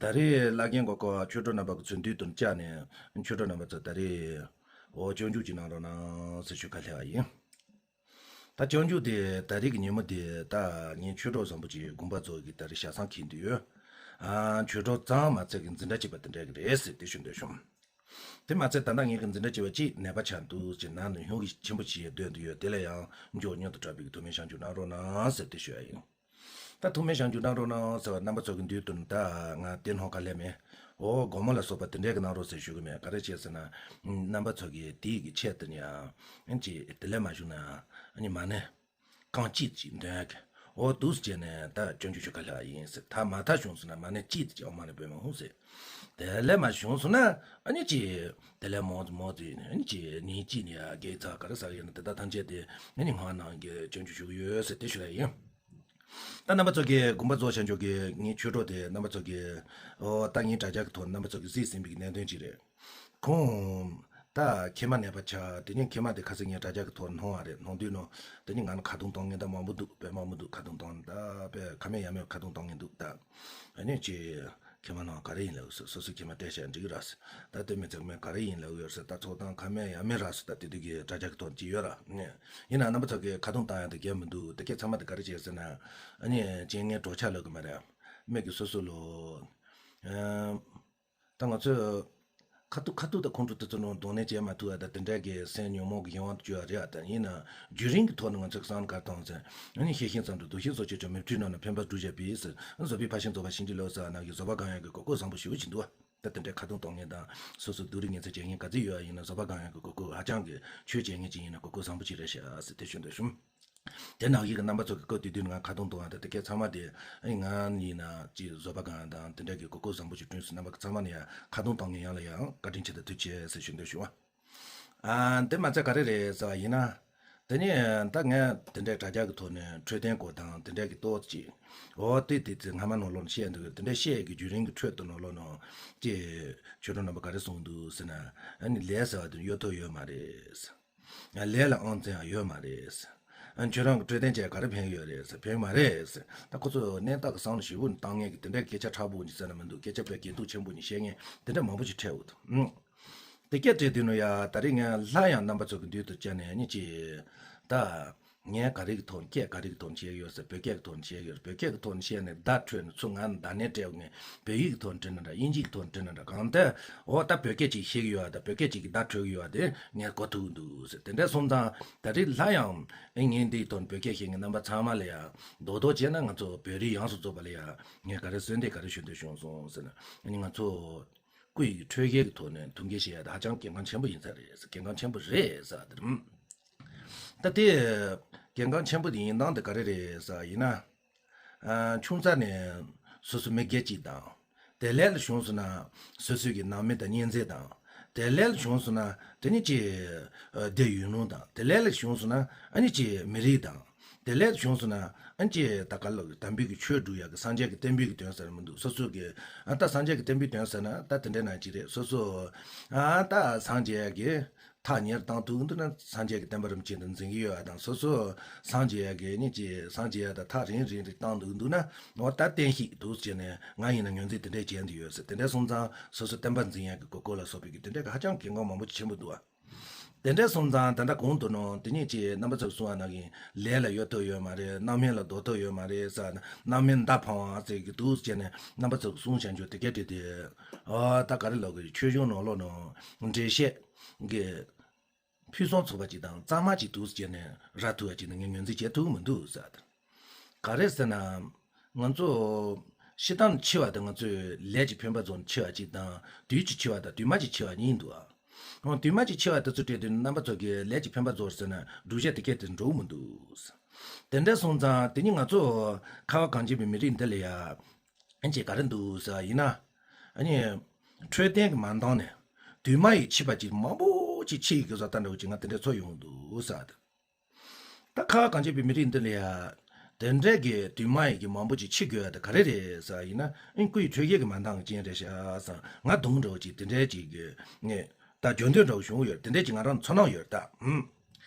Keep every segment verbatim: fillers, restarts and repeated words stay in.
ད་རེས་བླ་རྒན་གོ་ཀོ་ཆོས་གྲོགས་རྣམ་པ་གི་ཚུར་འདུས་དུ་བཅར་ནས་ཆོས་གྲོགས་རྣམ་པ་ཚོ་ད་རེས་འོ་སྤྱོད་འཇུག་ཅིག་གནང་རོགས་གནང་ཟེར་ཞུ་ཁ་ལྷེ་བ་ཡིན། ད་སྤྱོད་འཇུག་དེ་ད་རེས་ཀྱི་ཉིན་མོ་དེ་ད་ངའི་ཆོས་གྲོགས་བཟང་པོ་ཅིག་དགོངས་པ་རྫོགས་ཀྱི་ད་རེས་ཞག་སང་འཁེལ་འདུག་ཡོད། ཨ་ཆོས་གྲོགས་ཙམ་མ་ཚད་ཀྱི་འཛིན་གྲྭ་གཅིག་པ་དེ་འདྲ་གི་རེད་ཟེར་དེ་ཞུ་འདོད་བྱུང་། དེ་མ་ཚད་ད་ལྟ་ངེད་ཀྱི་འཛིན་གྲྭ་བཅུ་པ་གཅིག་ནད་པ་ཆགས་འདུག་ཅེས་ནང་ནས་ཧུང་གི་ཆེན་པོ་ཞིག་སྡོད་འདུག་ཡོད། དེ་ལ་ཡང་མགྱོགས་མྱུར་དུ་དྲག་པའི་ཐུགས་སྨོན་བྱང་ཆུབ་གནང་རོགས་གནང་ཟེར་དེ་ཞུ་ཡ་ཡིན། ད་ཐུགས་སྨོན་བྱང་ཆུབ་གནང་རོགས་གནང་ཟེར་བ་རྣམ་པ་ཚོ་གི་མདུན་དུ་ད་ང་དེ་སྣང་ག་ལས་མེད། འོ་དགོང་མོ་ལ་སོགས་པ་དེ་འདྲས་ཀྱི་གནང་རོགས་ཟེར་ཞུ་གི་མེད། ག་རེ་བྱས་ཟེར་ན། རྣམ་པ་ཚོ་གི་དེའི་གི་ཆེད་དུ་ནི་ཡང་ཅི་དེ་ལས་མ་བྱུང་ན་ཨ་ནི་མ་ནས། རྐང་གཅིག་ཅིག་འདོན་གི། འོ་འདུག་སེ་བྱས་ནས་ད་སྤྱོད་འཇུག་ཞུ་ག་ལ་ཡིན་ཟེར། ད་མ་ཐག་བྱུང་སོང་ན་མ་ནས་གཅིག་ཅིག་ཨོ་མ་ནས་བོད་མ་ཧུང་ཟེར། དེ་ལས་མ་བྱུང་སོང་ན་ཨ་ནི་ཅི། དེ་ལས་མོ་མོ་དེ་ནི་ཨ་ནི་ཅི་ཉིན་གཅིག་ནས་ཨ་རྒྱལ་ཚ་ག་རེ་ཟ་གི་ཡོད་ན་དེ་དག་ཐམས་ཅད་དེ་ཨ་ནི་ངག་ནང་གི་སྤྱོད་འཇུག་ཞུ་གི་ཡོད་ཟེར་དེ་ཞུ་ལ་ཡིན། ད་རྣམ་པ་ཚོ་གི་དགོངས་པ་རྫོགས་བྱ་འཇུག་གི་ངའི་ཆོས་གྲོགས་དེ་རྣམ་པ་ཚོ་གི་ཨོ་ད་ངའི་དྲ་རྒྱ་གི་ཐོག་རྣམ་པ་ཚོ་གི་གཟིགས་ཟིན་པའི་གནད་དོན་ཅིག་རེད། ཁོང་། ད་མཁལ་མ་ནད་པ་ཆགས། དེ་ནས་མཁལ་མ་དེ་ཁ་སང་ངས་དྲ་རྒྱ་གི་ཐོག་སྣང་བ་རེད། སྣང་དུས་ནོ། དེ་ནས་ང་ནི་ཁ་རྡུང་གཏོང་མཁན་ད་མང་པོ་འདུག་དཔེ་མང་པོ་འདུག་ཁ་རྡུང་གཏོང་ད་དཔེ་ཁ་མེད་ཡ་མེད་ཁ་རྡུང་གཏོང་མཁན་འདུག་ད་ཨ་ནི་ཅི། མཁལ་མ་ནང་ག་རེ་ཡིན་ལབ་སོ་སོ་སོའི་མཁལ་མ་བལྟས་བྱས་འགྲིག་གི་ར་ཟེར། ད་དེ་མི་ཚེ་མེད་ག་རེ་ཡིན་ལབ་ཡོད་ཟེར། ད་ཚོགས་གཏམ་ཁ་མེད་ཡ་མེད་ར་ཟེར། ད་དེ་དུས་ཀྱི་དྲ་རྒྱ་གི་ཐོག་ཅི་ཡོད་ར་ནི། ཡིན་ན་རྣམ་པ་ཚོ་གི་ཁ་རྡུང་བཏང་ཡ་དེ་གལ་མི་འདུག་དེ་སྐད་ཚང་མ་དེ་ག་རེ་བྱས་ཟེར་ན། ཨ་ནི་ཅི་ངས་གྲོགས་ཆ་ལབ་གི་མ་རེད། མིག་གི་སོ་སོ་ལོ། ཨ། ད་ང་ཚོས་ཁ་ཐུག་ཁ་ཐུག་ད་ཁོང་ཁྲོ་དེ་ཚོ་ནང་གདོང་ལེན་བྱེད་མ་ཐུབ་ཡ་ད་དེ་འདྲ་གི་སེམས་ཉོན་མོངས་ཀྱི་གཞན་དབང་དུ་གྱུར་བ་རེད་ཨ། ད་ཡིན་ན་རྒྱུན་རིང་གི་ཐོག་ནས་ང་ཚོས་བསམ་བློ་ག་རེ་བཏང་ཟེར། ཨ་ནི་ཤེས་ཤིང་བསམ་དུ་འདུ་ཤེས་སོགས་ཆོས་ཀྱང་མི་འཁྲུལ་རྣམས་ནི་ཕན་པར་བསྒྲུབ་བྱ་བས་ཟེར། བཟོད་པའི་ཕ་ཤུལ་རྫོགས་པ་བྱིན་གྱིས་རློབས་ཟེར་བ་ནང་གི་བཟོད་པ་སྒོམ་ཡ་གི་གོ་སྐབས་བཟང་པོ་ཞེ་པོ་ཅིག་འདུག་ཨ། ད་དེ་འདྲའི་ཁ་རྡུང་གཏོང་མཁན་དང་སོ་སོ་སྡུག་རུས་ངན་ཚད་བྱེད་མཁན་ག་ཚོད་ཡོད་ཨ། ཡིན་ན་བཟོད་པ་སྒོམ་ཡ་གི་གོ་སྐབས་ཧ་ཅང་གི་ཆོས་བྱེད་མཁན་ཅིག་ཡིན་ན་གོ་སྐབས་བཟང་པོ་ཅིག་རེད་ཤག་ཟེར་དེ་ཞུ་འདོད་བྱུང་། དེ་ནང་བཞིན་གྱི་རྣམ་པ་ཚོ་གི་སྐབས་དེ་དུས་ང་ཁ་རྡུང་གཏོང་བ་དང་དེ་སྐད་ཚང་མ་དེ་ཨེ་ང་ཡིན་ན་ཅིག་བཟོད་པ་གང་དང་དེ་འདྲ་གི་གོ་སྐབས་བཟང་པོ་ཞིག་བསྐྲུན་སོང་། རྣམ་པ་ཚང་མ་ནས་ཡང་ཁ་རྡུང་གཏོང་མཁན་ཡོངས་ལ་ཡང་བཀའ་དྲིན་ཆེ་དང་ཐུགས་རྗེ་ཆེ་ཟེར་ཞུ་འདོད་བྱུང་བ། ཨ་དེ་མ་ཚད་ག་རེ་རེད་ཟེར་བ་ཡིན་ན། དེ་ནས་ད་ངས་དེ་འདྲའི་དྲ་རྒྱ་གི་ཐོག་ནས་འཕྲོད་བསྟེན་སྐོར་དང་དེ་འདྲ་གི་ཏོག་ཙམ་ཅིག་འོ་དེ་དེ་ཚེ་སྔ་མ་ནང་ལོགས་ནས་བཤད་འདུག་གི། དེ་འདྲའི་བཤད་ཀྱི་བརྒྱུད་རིམ་གྱི་ཁྲོད་དུ་ནང་ལོགས་ནང་ཅིག་ཆོས་གྲོགས་རྣམ་པ་ག་རེ་གསུངས་འདུག་ཟེར་ན། ཨ་ནི་ལས་ཟེར་བ་དེ་གཡོ་ཐབས་ཡོད་མ་རེད། ལས་ལ་ཨང་ཙམ་ཡང་ཡོད་མ་རེད། ཁྱོད་རང་གི་འཕྲོད་བསྟེན་བྱས་ག་རེ་ཕན་གི་ཡོད་རེད་ཟེར། ཕན་གི་མ་རེད་ཟེར། ད་ཁོ་ཚོ་གནས་སྟངས་ཀྱི་བསམ་བློ་ཞིབ་པོ་བཏང་མཁན་གྱི་དེ་འདྲའི་སྐད་ཆ་ཕྲ་པོ་ཅིག་ཟེར་ན་མི་འདུག་སྐད་ཆ་དཔེ་གལ་འདུག་ཆེན་པོ་ཉིད་བཤད་མཁན་དེ་འདྲ་མང་པོ་ཞིག་འཕྲད་འོ་ཐུབ། ཨང་། དེ་སྐད་བྲིས་དུས་ནོ་ཡ་ད་རེས་ངས་སླར་ཡང་རྣམ་པ་ཚོ་གི་མདུན་དུ་བཅར་ནས་ནི་ཅི། ད། ངས་ག་རེ་གི་ཐོག་ནས་སྐད་ག་རེ་གི་ཐོག་ནས་བཤད་ཡོད་ཟེར། བོད་སྐད་གི་ཐོག་ནས་བཤད་ཡོད། བོད་སྐད་གི་ཐོག་ནས་བཤད་ནས་བརྡ་འཕྲོད་ནས་ཚུར་ང་ནས་བརྡ་སྣོན་སྤྲད་ངས་བོད་ཡིག་གི་ཐོག་ནས་བྲིས་ན་འདྲ། དབྱིན་ཇི་གི་ཐོག་ནས་བྲིས་ན་འདྲ། གང་ལྟར་འོ་ད་བོད་སྐད་ཅིག་ཤེས་ཀྱི་ཡོད་ཨ། ད་བོད་སྐད་ཅིག་གི་བརྡ་འཕྲོད་ཀྱི་ཡོད་ཨ། དེ་ངས་གོ་ཐུབ་འདུག་ཟེར། དེ་འདྲ་སོང་ཙང་ད་རེས་སླར་ཡང་ཨེ་ངས་འདིའི་ཐོག་ནས་བོད་སྐད་ཤེས་མཁན་རྣམ་པ་ཚང་མ་ལ་ཡ་རྡོག་རྡོག་བྱས་ན་ང་ཚོ་བོད་རིགས་ཡོངས་སུ་རྫོགས་པ་ལ་ཡ་ངས་ག་རེ་གསོལ་འདེབས་ག་རེ་ཞུ་འདོད་བྱུང་སོང་ཟེར་ན། ཨ་ནི་ང་ཚོ་སྐུ་ཡི་འཕྲོད་བཞེས་ཀྱི་ཐོག་ནས་ཐུགས་འགན་བཞེས་ཡ་ད་ཧ་ཅང་གལ་འགངས་ཆེན་པོ་ཡིན་ས་རེད་ཟེར། གལ་འགངས་ཆེན་པོ་རེད་ཟེར་དེ་རེད། ད་དེ་གལ་འགངས་ཆེན་པོ་དེ་ཡིན་སྟངས་དེ་ག་རེ་རེད་ཟེར་ཡིན་ན། ཨ། ཆུང་ཙག་ནས་སོ་སོ་མི་སྒེར་གཅིག་དང་། དེ་ལས་ལ་བྱུང་སོང་ན་སོ་སོའི་གི་ནང་མི་དང་གཉེན་ཚན་དང་། དེ་ལས་ལ་བྱུང་སོང་ན་དེ་ནི་ཅི། ཨ། སྡེ་ཡུལ་ལུང་དང་། དེ་ལས་ལ་བྱུང་སོང་ན་ཨ་ནི་ཅི་མི་རིགས་དང་། དེ་ལས་ལ་བྱུང་སོང་ན་ཨ་ནི་ཅི་ད་ག་ལ་དམ་པའི་གི་ཆོས་སྒྲུབ་ཡག་གི་སངས་རྒྱས་ཀྱི་བསྟན་པའི་གི་དོན་ཟེར་མི་འདུག་སོ་སོ་གི་ཨ་ད་སངས་རྒྱས་ཀྱི་བསྟན་པའི་དོན་ཟེར་ན་ད་དེ་འདྲ་ན་ཅི་རེད། སོ་སོ་ཨ་ད་སངས་རྒྱས་ཀྱི་ཐག་ཉེར་བཏང་ཐུབ་འདུག་ན་སངས་རྒྱས་ཀྱི་བསྟན་པ་རིམ་བྱོན་དུ་འཛིན་གྱི་ཡོད་པ་དང་། སོ་སོ་སངས་རྒྱས་ཀྱི་ནི་ཅི་སངས་རྒྱས་དང་ཐག་རིང་རིང་རིང་བཏང་འདུག་འདུག་ན་འོ་ད་བསྟན་བཤིག་འདུག་ཟེར་ནས་ང་ཡིན་ན་ངོས་འཛིན་དེ་འདྲས་བྱས་འདུག་ཡོད་ཟེར། དེ་འདྲས་སོང་ཙང་སོ་སོ་བསྟན་པ་འཛིན་ཡག་གི་གོ་སྐབས་ལ་སོགས་པའི་གི་དེ་འདྲས་གི་ཧ་ཅང་གལ་འགངས་མང་པོ་ཆེན་པོ་འདུག་བ། དེ་འདྲས་སོང་ཙང་ད་ལྟ་གོང་དུ་ནོ་དེ་ཉིད་ཀྱི་རྣམ་པ་ཚོས་གསུང་བ་ནང་བཞིན་ལས་ལ་གཡོ་ཐབས་ཡོད་མ་རེད། རྣམ་སྨིན་ལ་ལྡོག་ཐབས་ཡོད་མ་རེད་ཟེར་ན། རྣམ་སྨིན་མདའ་འཕང་བ་ཟེར་གི་འདུག་ཟེར་ནས་རྣམ་པ་ཚོས་གསུང་བྱ་རྒྱུ་དེ་གལ་ཏེ་དེ། ཨ་ད་ག་རེ་ལབ་དགོས། ཆོས་གཞུང་ནང་ལོགས་ནང་འགྲེལ་བཤད་གི་ཕུན་སུམ་ཚོགས་པ་ཅིག་དང་གཙང་མ་ཅིག་འདུག་ཟེར་ནས་ར་ཐུག་པ་ཅིག་ནི་ངས་ངོས་འཛིན་བྱེད་ཐུབ་མི་འདུག་ཟེར། ག་རེ་ཟེར་ན། ང་ཚོ་ཤི་སྟངས་འཆི་བ་དང་ང་ཚོས་ལས་ཀྱི་ཕན་པ་རྫོགས་འཆི་བ་ཅིག་དང་དུས་ཀྱི་འཆི་བ་དང་དུས་མ་ཅིག་འཆི་བ་གཉིས་འདུག་ཨ། འོ་དུས་མ་ཅིག་འཆི་བ་དེ་ཚོ་བྲལ་དུས་རྣམ་པ་ཚོ་གིས་ལས་ཀྱི་ཕན་པ་རྫོགས་ཟེར་ན་སྒྲུབ་བྱེད་དེ་སྐད་དེ་འགྲོ་མི་འདུག་དེ་འདྲ་སོང་ཙང་དེ་ཉིད་ང་ཚོ་ཁ་བ་གངས་ཅན་པའི་མི་རིགས་འདི་ལ་ཡ། ཨན་ཅི་ག་རེ་འདུག་ཟེར་ཡིན་ན། ཨ་ནི། འཕྲོད་བསྟེན་གྱི་མ་འདང་ནས། དུས་མ་ཡིས་འཆི་བ་ཅིག་མང་པོ་ཅིག་འཆི་ཡི་གི་བཟོ་ལྟ་འདྲ་བོ་ཅིག་ང་དེ་འདྲ་ཚོར་ཡོང་འདུག་ཟེར། ད་ཁ་བ་གངས་ཅན་པའི་མི་རིགས་འདི་ལ་ཡ། དེ་འདྲའི་གི་དུས་མ་ཡིས་གི་མང་པོ་ཅིག་འཆི་དགོས་ཡ་དེ་ག་རེ་རེད་ཟེར་ཡིན་ན། ཨིན་སྐུ་ཡི་འཕྲོད་བཞེས་ཀྱི་མ་འདང་གི་རྐྱེན་རེད་ཤག་ཟེར། ང་གདོང་འདྲ་བོ་ཅིག་དེ་འདྲའི་ཅིག་གི་ངས་ད་འཇོན་འདོད་འདྲ་བོ་བྱུང་ཡོད། དེ་འདྲའི་ཅིག་ང་རང་ཚོར་སྣང་ཡོད་ད། ཨུམ།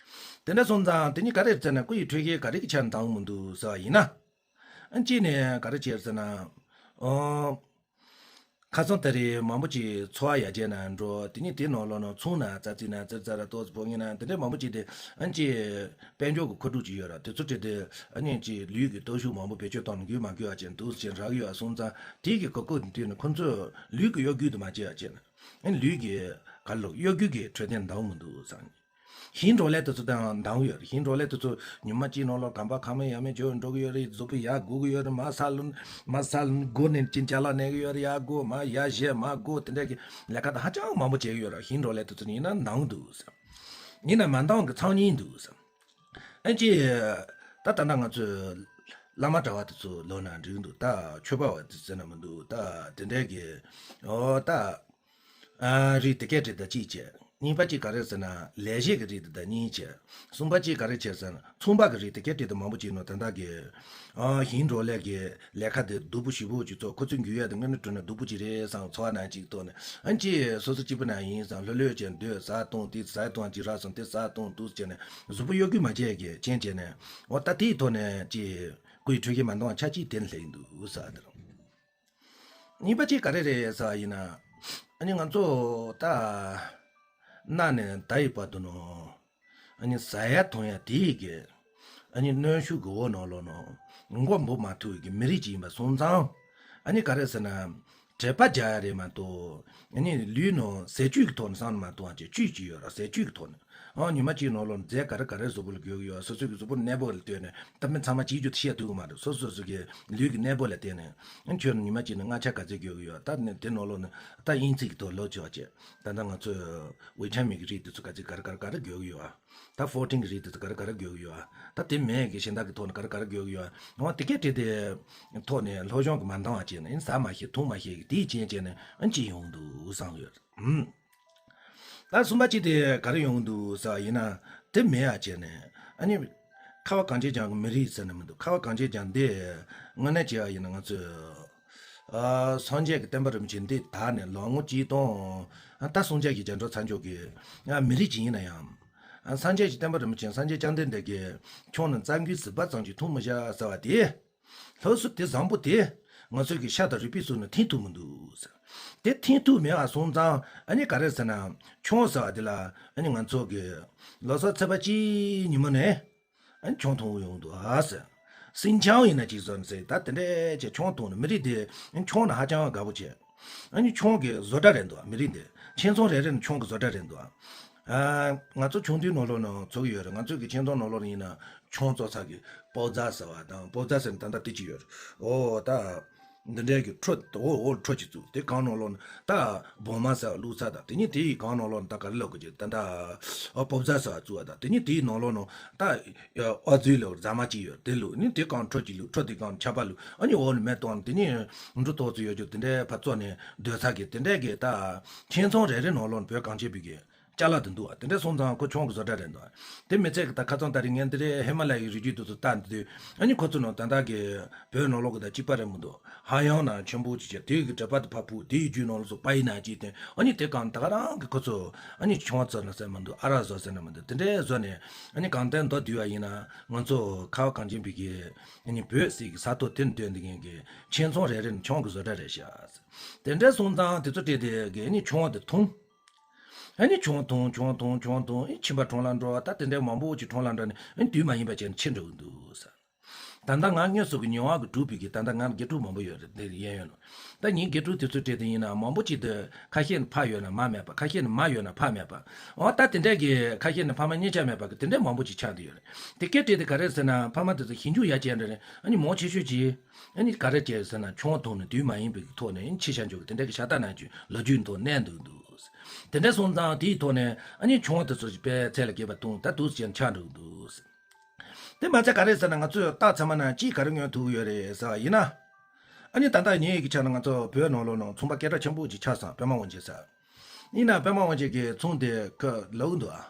དེ་འདྲ་སོང་ཙང་དེ་ཉིད་ག་རེ་རེད་ཟེར་ན་སྐུ་ཡི་འཕྲོད་བཞེས་ག་རེ་གི་ཆ་འདང་མི་འདུག་ཟེར་ཡིན་ན། ཨ་གཅིག་ནས་ག་རེ་བྱས་ཟེར་ན། ཨོ། ཁ་སང་ད་རེས་མང་པོ་ཅིག་འཚོ་བ་ཡར་རྒྱས་ན་འགྲོ། དེ་ནས་དེ་ནང་ལོགས་ནང་ཚོང་ན་ཙག་ཙིག་ན་ཙིག་ཙག་ར་ཏོག་ཙམ་ཕོག་ངེས་ན་དེ་འདྲའི་མང་པོ་ཅིག་དེ་ཨ་ནི་ཅིག་དཔལ་འབྱོར་གྱི་མཁོ་སྒྲུབ་ཅིག་ཡོད་ར། དེ་ཚོ་བྲིས་ཏེ་ཨ་ནི་ཅིག་ལུས་ཀྱི་སྟོབས་ཤུགས་མང་པོ་བེད་སྤྱོད་བཏང་ན་དགོས་མ་དགོས་ཨ་ཅེ་འདུག་ཅེས་རག་ཡོད་ཨ་སོང་ཙང་དེ་གི་གོ་སྐབས་དུས་ནས་ཁོ་ཚོས་ལུས་ཀྱི་གཡོ་སྒྱུ་དུ་མ་བྱེད་ཨ་ཅེ་ན་ཨ་ནི་ལུས་ཀྱི་ག་ལོག་གཡོ་སྒྱུ་གི་འཕྲོད་བསྟེན་འདང་མི་འདུག་བསམ། ཞིང་འབྲོག་ལས་དེ་ཚོ་དང་འདང་ཡོད་རེད། ཞིང་འབྲོག་ལས་དེ་ཚོ་ཉི་མ་གཅིག་ནང་ལོགས་གམ་པ་ཁ་མེད་ཡ་མེད་བྱོས་འགྲོ་གི་ཡོད་རེད། གཟུགས་པོ་ཡར་སྒུག་གི་ཡོད་རེད། མར་ས་ལུན་མར་ས་ལུན་སྒུག་ནས་ཅིན་ཅ་ལག་གནས་གི་ཡོད་རེད། ཡར་སྒུག་མར་ཡར་བཞེས་མར་སྒུག་དེ་འདྲ་གི་ལས་ཀ་དང་ཧ་ཅང་མང་པོ་བྱེད་གི་ཡོད་རེད། ཞིང་འབྲོག་ལས་དེ་ཚོ་ཡིན་ན་འདང་འདུག་ཟེར། ཡིན་ན་མ་འདང་གི་ཚང་ཉིན་འདུག་ཟེར། ཨ་ཅེ། ད་ད་ལྟ་ང་ཚོས་བླ་མ་གྲྭ་བ་དེ་ཚོ་ལོ་ན་འགྲིག་འདུག་ད་ཆོས་པ་བ་དེ་ཟེར་ན་མི་འདུག་ད་དེ་འདྲ་གི་ཨོ་ད། ཨ་རིགས་དེ་སྐད་བྲིས་དང་གཅིག་བྱས། གཉིས་པ་གཅིག་ག་རེ་ཟེར་ན་ལས་བྱེད་ཀྱི་རིགས་དེ་དང་གཉིས་བྱས། གསུམ་པ་གཅིག་ག་རེ་བྱས་ཟེར་ན་ཚོང་པ་གི་རིགས་དེ་སྐད་བྲིས་དང་མང་པོ་བྱས་ནོ་ད་ལྟ་གི་ཨ་ཞིང་འབྲོག་ལས་ཀྱི་ལས་ཀ་དེ་སྡུག་པོ་ཞེ་པོ་ཅིག་ཚོ་ཁོ་ཚོའི་འགྱུར་ཡ་དེ་དངོས་གནས་དྲང་གནས་སྡུག་པོ་ཅིག་རེད་བསམ། འཚོ་བ་ནང་ཅིག་ཐོག་ནས་ཨ་ཅེ་སོ་སོ་གཅིག་པུ་ན་ཡིན་བསམ། ལྷོད་ལྷོད་བྱས་སྡོད་ཟ་བཏུང་དེ་ཟ་བཏུང་ཅིག་རག་སོང་དེ་ཟ་བཏུང་འདུག་བྱས་ནས་གཟུགས་པོ་གཡོ་སྒྱུ་མ་བྱས་ཀྱི་རྐྱེན་བྱས་ནས་འོ་ད་དེའི་ཐོག་ནས་ཅིག་སྐུའི་འཕྲོད་བཞེས་མ་འདང་ཆ་གཅིག་དེ་ལྷད་འདུག་ཟེར་བ་དེ་རེད། གཉིས་པ་གཅིག་ག་རེ་རེད་ཟེར་བ་ཡིན་ན། ཨ་ནི་ང་ཚོ་ད་གནའ་ནས་ད་ཡི་བར་དུ་ནོ། ཨ་ནི་ཟ་ཡ་འཐུང་ཡ་དེ་ཡི་གེ་ཨ་ནི་གནོན་ཤུགས་ཀྱི་འོག་ནང་ལོགས་ནོ། མགོ་འབུད་མ་ཐུབ་ཀྱི་མི་རིགས་ཅིག་ཡིན་པ་སོང་ཙང་། ཨ་ནི་ག་རེ་ཟེར་ན། དྲེག་པ་རྒྱག་ཡ་རེད་མ་གཏོགས། ཨ་ནི་ལུས་ནང་ཟས་བཅུད་ཀྱི་ཐོག་ནས་བསམ་བློ་མ་གཏོང་བ་བཅས་བཅུད་ཅིག་ཡོད་ར་ཟས་བཅུད་ཀྱི་ཐོག་ནས། ཨ་ཉི་མ་གཅིག་ནང་ལོགས་ནས་རྫས་ག་རེ་ག་རེ་གཟུགས་པོ་ལ་དགོས་ཀྱི་ཡོད། སོ་སོ་གི་གཟུགས་པོ་གནས་སྤོ་ལ་ལྟོས་ནས་ད་མི་ཚང་མ་གཅིག་གྱུར་དུ་ཤེས་ཐུབ་ཀྱི་མ་རེད། སོ་སོ་སོ་གི་ལུས་ཀྱི་གནས་སྤོ་ལ་བརྟེན་ནས་ཨ་ཁྱོད་ཉི་མ་གཅིག་ནས་མངར་ཆ་ག་ཚོད་དགོས་ཀྱི་ཡོད། ད་ནི་དེ་ནང་ལོགས་ནས་ད་དབྱིན་ཚིག་གི་ཐོག་ལོག་བྱེད་པ་བྱས། ད་ལྟ་ང་ཚོས་ཝེ་ཆན་མི་གི་རིགས་དེ་ཚོ་ག་ཚོད་ག་རེ་ག་རེ་ག་རེ་དགོས་ཀྱི་ཡོད། ད་ཕོར་ཊིན་གི་རིགས་དེ་ཚོ་ག་རེ་ག་རེ་དགོས་ཀྱི་ཡོད། ད་དེ་མེད་གི་གཞན་དག་གི་ཐོག་ནས་ག་རེ་ག་རེ་དགོས་ཀྱི་ཡོད། འོ་དེ་སྐད་བྲིས་དེ་ཐོག་ནས་སློབ་སྦྱོང་གི་མ་འདང་བ་བྱས་ནས་ཨ་ནི་ཟ་མ་ཤེས་འཐུང་མ་ཤེས་གི་དེའི་རྐྱེན་བྱས་ནས་ཨ་ནི་ཅི་ཡོང་འདུག་བསམ་ཡོད། ད་གསུམ་པ་གཅིག་དེ་ག་རེ་ཡོང་གི་འདུག་ཟེར་བ་ཡིན་ན། དེ་མེད་ཡ་བྱས་ནས་ཨ་ནི་ཁ་བ་གངས་ཅན་ལྗོངས་ཀྱི་མི་རིགས་ཟེར་ནས་མི་འདུག་ཁ་བ་གངས་ཅན་ལྗོངས་འདི་དངོས་གནས་བྱས་པ་ཡིན་ན་ང་ཚོས་ཨ་སངས་རྒྱས་ཀྱི་བསྟན་པ་རིན་པོ་ཆེ་འདི་དར་ནས་ལོ་ངོ་གཅིག་སྟོང་ཨ་ད་སངས་རྒྱས་ཀྱི་རྒྱ་མཚོ་ཚར་འཇོག་གི་ཨ་མི་རིགས་ཅིག་ཡིན་ན་ཡང་། ཨ་སངས་རྒྱས་ཀྱི་བསྟན་པ་རིན་པོ་ཆེ་སངས་རྒྱས་བཅོམ་ལྡན་འདས་ཀྱིས་ཁྱོད་ནི་རྩྭ་མགོའི་ཟུར་པ་ཙམ་གྱིས་འཐུང་མི་བྱ་ཟེར་བ་དེ། ལྷ་སྲུང་དེ་བཟང་པོ་དེ་ང་ཚོ་གི་ཤ་དང་རུས་པའི་གསུམ་ནི་འཐེན་ཐུབ་མི་འདུག་ཟེར། དེ་འཐེན་ཐུབ་མེད་པ་སོང་ཙང་ཨ་ནི་ག་རེ་ཟེར་ན་ཆང་ཟེར་བ་དེ་ལ་ཨ་ནི་ང་ཚོ་གི་ལོ་གསར་ཚེས་པ་གཅིག་ཉིན་མོ་ནས་ཨ་ནི་ཆང་འཐུང་ཡོང་འདུག་ཨ་ཟེར། སིན་ཆང་ཡིན་ན་ཅིག་ཟེར་ནས་ཟེར། ད་དེ་འདྲས་ཀྱི་ཆང་འཐུང་ནས་མི་རིགས་དེ་ཨ་ནི་ཆང་ནི་ཧ་ཅང་དགའ་པོ་བྱས། ཨ་ནི་ཆང་གི་བཟོ་གྲྭ་རེད་འདུག་མི་རིགས་འདི། ཁྱིམ་ཚང་རེ་རེ་ནས་ཆང་གི་བཟོ་གྲྭ་རེད་འདུག་ཨ། ང་ཚོ་ཆུང་དུས་ནང་ལོགས་ནང་ཚོ་གི་ཡོད་རེད། ང་ཚོ་གི་ཁྱིམ་ཚང་ནང་ལོགས་ནང་ཡིན་ན་ཆང་བཙོ་ས་གི་པོ་ཛ་ཟེར་བ་དང་པོ་ཛ་ཟེར་ནས་ད་ལྟ་དེ་གཅིག་ཡོད་རེད། ཨོ་ད། འདི་འདྲའི་གི་ཁྲོ་འོ་འོ་ཁྲོ་གཅིག་བཙུགས་དེ་གང་ནང་ལོགས་ནང་ད་སྦོང་མ་ཟེར་བ་བླུགས་ས་དང་དེ་ནི་དེ་ཡི་གང་ནང་ལོགས་ནང་ད་ག་རེ་ལབ་དགོས་ཀྱི་ད་ད་ཨོ་པོ་ཛ་ཟེར་བ་བཙུགས་བ་དང་དེ་ནི་དེ་ཡི་ནང་ལོགས་ནང་ད། ཨ་ཙི་ལོ་རྫ་མ་གཅིག་ཡོད་དེ་ལོ་ནི་དེ་གང་ཁྲོ་གཅིག་ལུག་ཁྲོ་དེ་གང་ཆ་པ་ལུག་ཨ་ནི་འོག་ནས་མེ་གཏོང་དེ་ནི་འབྲུ་ཏོག་ཙི་ཡོད་རྒྱུ་དེ་འདྲའི་ཕ་ཙོ་ནས་སྡོད་ས་གི་དེ་འདྲའི་གི་ད་ཁྱིམ་ཚང་རེ་རེ་ནང་ལོགས་ནས་བོད་གངས་ཅན་པའི་གི་ཅ་ལག་དེ་འདུག་ཨ། དེ་འདྲའི་སོང་ཙང་ཁོ་ཆང་གི་བཟོ་གྲྭ་རེད་འདུག་ཨ། དེ་མི་ཚད་གི་ད་ཁ་ཚང་ད་རིང་ངས་འདི་རེ་ཧི་མ་ལ་ཡའི་རི་རྒྱུད་དེ་ཚོ་ལྟ་འདི་དུས་ཨ་ནི་ཁོ་ཚོ་ནང་ད་ལྟ་གི་བོད་ནང་ལོགས་གི་ད་གཅིག་པ་རེད་མི་འདུག་ཧ་ཡང་ན་ཆེན་པོ་ཅིག་བྱས་དེ་གི་འབྲེལ་པ་དེ་ཕ་ཕུ་དེ་ཡི་རྒྱུད་ནང་ལོགས་སུ་པ་ཡི་ན་ཅིག་དེ་ཨ་ནི་དེ་གང་ད་ག་རང་གི་ཁོ་ཚོ་ཨ་ནི་ཆང་བཙོ་ན་ཟེར་མི་འདུག་ཨ་རག་བཟོ་ཟེར་ན་མི་འདུག་དེ་འདྲའི་བཟོ་ནས། ཨ་ནི་གང་ལྟར་མདོར་བསྡུས་པ་ཡིན་ན་ང་ཚོ་ཁ་བ་གངས་ཅན་པའི་གི་ཨ་ནི་བོད་ཟེར་གི་ས་ཐོག་དེར་སྡོད་འདི་མཁན་གི་ཁྱིམ་ཚང་རེ་རེ་ནས་ཆང་གི་བཟོ་གྲྭ་རེད་ཤག་དེ་འདྲ་སོང་ཙང་དེ་ཚོ་སྤྲད་དེ་གི་ཨ་ནི་ཆང་དེ་འཐུང་། ཨ་ནི་ཆང་འཐུང་ཆང་འཐུང་ཆང་འཐུང་ཨ་ཁྱིམ་པ་གྲོང་ལ་འགྲོ་བ་ད་དེ་འདྲ་མང་པོ་ཅིག་གྲོང་ལ་འགྲོ་ནས་ཨ་ནི་དུས་མ་ཡིན་པ་བྱས་ནས་ཕྱིར་འགྲོ་གི་འདུག་ཟེར། ད་ལྟ་ང་དངོས་སུ་གི་མྱོང་བ་གི་གྲུབ་པའི་གི་ད་ལྟ་ང་དགེ་ཕྲུག་མང་པོ་ཡོད་རེད་འདིར་གཡས་གཡོན་ནང་། ད་ངའི་དགེ་ཕྲུག་དེ་ཚོ་སྤྲད་དེ་ཡིན་ན་མང་པོ་ཅིག་དེ་ཁ་ཤས་ནི་ཕ་ཡོད་ན་མ་མེད་པ་ཁ་ཤས་ནི་མ་ཡོད་ན་ཕ་མེད་པ། འོ་ད་དེ་འདྲས་ཀྱི་ཁ་ཤས་ནི་ཕ་མ་གཉིས་ཆ་མེད་པ་གི་དེ་འདྲས་མང་པོ་ཅིག་ཆགས་བསྡད་ཡོད་རེད། དེ་སྐད་བྲིས་དེ་ག་རེ་ཟེར་ན་ཕ་མ་དེ་ཚོ་ཞིབ་འཇུག་ཡ་བྱས་འདྲ་རེད། ཨ་ནི་མང་ཆེ་ཤོས་ཀྱིས་ཨ་ནི་ག་རེ་བྱས་ཟེར་ན་ཆང་འཐུང་ནས་དུས་མ་ཡིན་པའི་ཐོག་ནས་ཨ་ནི་ཕྱི་ཤ་འཇོག་གི་དེ་འདྲས་ཀྱི་ཤ་སྟག་ནང་ཆུ་ལོ་རྒྱུས་ཐོག་གནས་འདུག་འདུག་དེ་འདྲས་སོང་ཙང་དེའི་ཐོག་ནས་ཨ་ནི་ཆང་དེ་ཚོ་ཞིག་པས་ཚད་ལ་རྒྱས་པ་བཏང་ད་འདུག་ཅེས་ཆགས་འགྲོ་གི་འདུག་དེ་མ་ཚད་ག་རེ་ཟེར་ན་ང་ཚོས་རྟགས་ཚང་མ་ན་ཅིས་ག་རེ་ངོས་ཐུག་ཡོད་རེད་ཟེར་བ་ཡིན་ན། ཨ་ནི་ད་ལྟ་ཉིན་ཡིག་གི་ཆ་ནས་ང་ཚོ་བོད་ནང་ལོགས་ནང་ཚོང་པ་སྐད་གྲགས་ཆེན་པོ་ཅིག་ཆགས་སོང་པད་མ་དབང་ཆེན་ཟེར། ཡིན་ན་པད་མ་དབང་ཆེན་གྱི་ཚོང་དེ་ཁོ་ལོག་འདུག་ཨ།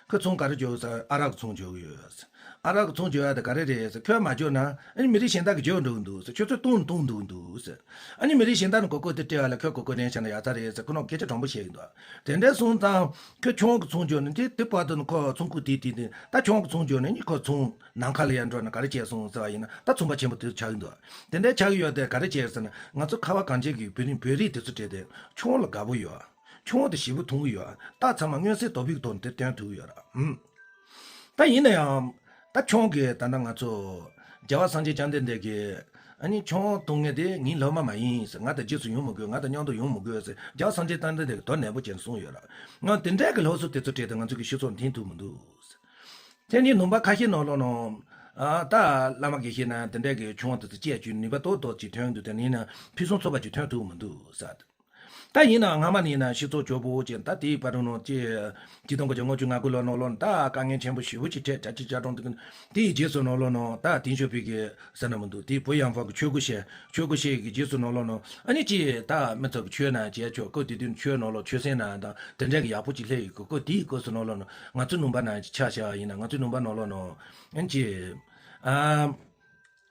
ཁོས་ཚོང་ག་རེ་རྒྱག་ཟེར། ཨ་རག་གི་ཚོང་རྒྱག་གི་ཡོད་ཟེར། ཨ་རག་གི་ཚོང་རྒྱག་ཡ་དེ་ག་རེ་རེད་ཟེར། ཁོས་མ་རྒྱག་ན་ཨ་ནི་མི་རིགས་གཞན་དག་གིས་རྒྱག་འགྲོ་གི་འདུག་ཟེར། ཁྱོད་ཚོས་བཏུང་བཏུང་འདུག་འདུག་ཟེར། ཨ་ནི་མི་རིགས་གཞན་དག་ནི་གོ་སྐབས་དེ་སྤྲད་ཡ་ལ་ཁོས་གོ་སྐབས་ལེན་བྱས་ན་ཡག་ས་རེད་ཟེར། ཁོ་རང་སྐད་ཆ་དྲང་པོ་བཤད་ཀྱི་འདུག་དེ་འདྲ་སོང་ཙང་ཁོས་ཆང་གི་ཚོང་རྒྱག་ནས་དེ་དེ་བར་དུ་ནི་ཁོ་ཚོང་ཁུག་དེ་དེ་དེ་ད་ཆང་གི་ཚོང་རྒྱག་ནས་ནི་ཁོ་ཚོང་ནམ་མཁའ་ལ་ཡར་འགྲོ་ན་ག་རེ་བྱས་སོང་ཟེར་བ་ཡིན་ན། ད་ཚོང་པ་ཆེན་པོ་དེ་ཚོ་ཆགས་ཀྱི་འདུག་དེ་འདྲ་ཆགས་ཀྱི་ཡོད་དེ་ག་རེ་བྱས་ཟེར་ན། ང་ཚོ་ཁ་བ་གངས་ཅན་གྱི་བོད་རིགས་བོད་རིགས་དེ་ཚོ་གྲས་དེ་ཆང་ལ་དགའ་པོ་ཡོད། ཆང་དེ་ཞེ་པོ་འཐུང་གི་ཡོད། རྟགས་ཚང་མ་མངོན་གསལ་དོད་པོའི་ཐོག་ནས་དེ་སྟོན་ཐུབ་ཀྱི་ཡོད་ར། ཨུམ། ད་ཡིན་ན་ཡང་ད་ཆང་གི་ད་ལྟ་ང་ཚོ་རྒྱལ་བ་སངས་རྒྱས་བཅོམ་ལྡན་འདས་ཀྱིས་ཨ་ནི་ཆང་འཐུང་མཁན་དེ་ངའི་སློབ་མ་མ་ཡིན་ཟེར། ང་དང་རྗེས་སུ་ཡོང་མི་དགོས། ང་དང་མཉམ་དུ་ཡོང་མི་དགོས་ཟེར་རྒྱལ་བ་སངས་རྒྱས་བཅོམ་ལྡན་འདས་ཀྱིས་དོན་ནན་པོ་བྱས་ནས་གསུངས་ཡོད་ར། ང་དེ་འདྲའི་གི་སློབ་གསོ་དེ་ཚོ་སྤྲད་དེ་ང་ཚོ་གི་སྤྱི་ཚོགས་འཐེན་ཐུབ་མི་འདུག་ཟེར། དེ་ནི་ལུང་པ་ཁ་ཤས་ནང་ལོགས་ནང་ཨ་ད་བླ་མ་དགེ་བཤེས་ན་དེ་འདྲའི་གི་ཆང་དེ་ཚོ་སྤྱད་རྒྱུ་ནུས་པ་ཏོག་ཏོག་ཅིག་ཐོན་འདུག་དེ་ཡིན་ན་ཕུན་སུམ་ཚོགས་པ་ཅིག་ཐོན་ཐུབ་མི་འདུག་ཟེར། ད་ཡིན་ནའང་སྔ་མ་ནས་ཡིན་ན་སྤྱི་ཚོགས་སྐྱོ་པོ་ཅན། ད་དེའི་བར་དུ་ནང་ཅི་ཆིག་སྟོང་དགུ་བརྒྱ་ལྔ་བཅུ་ང་དགུ་ལོ་ནང་ལོགས་ནང་ད་དཀའ་ངལ་ཆེན་པོ་ཞེ་པོ་ཅིག་འཕྲད། གྲྭ་ཆས་ཆག་གྲོང་དེ་གི་དེའི་རྗེས་སུ་ནང་ལོགས་ནང་ད་དེང་ཞོགས་པའི་གི་ཟེར་ན་མི་འདུག་དེའི་བུ་ཡང་ཕར་གི་ཆོས་སྒོ་བཤད། ཆོས་སྒོ་བཤད་གི་རྗེས་སུ་ནང་ལོགས་ནང་ཨ་ནི་ཅི་ད་མི་ཚོགས་གི་ཆོས་ནང་བྱས་ཆོག་སྐབས་དེ་དུས་ཆོས་ནང་ལོགས་ཆོས་སེམས་ནང་དང་དེ་འདྲ་གི་ཡག་པོ་ཅིག་སླེབས་ཡོད་གི། སྐབས་དེའི་སྐབས་སུ་ནང་ལོགས་ནང་ང་ཚོ་ལུང་པ་ནང་ཆ་བཞག་ཡིན་ན། ང་ཚོ་ལུང་པ་ནང་ལོགས་ནང་ཨ་ནི་ཅི་ཨ།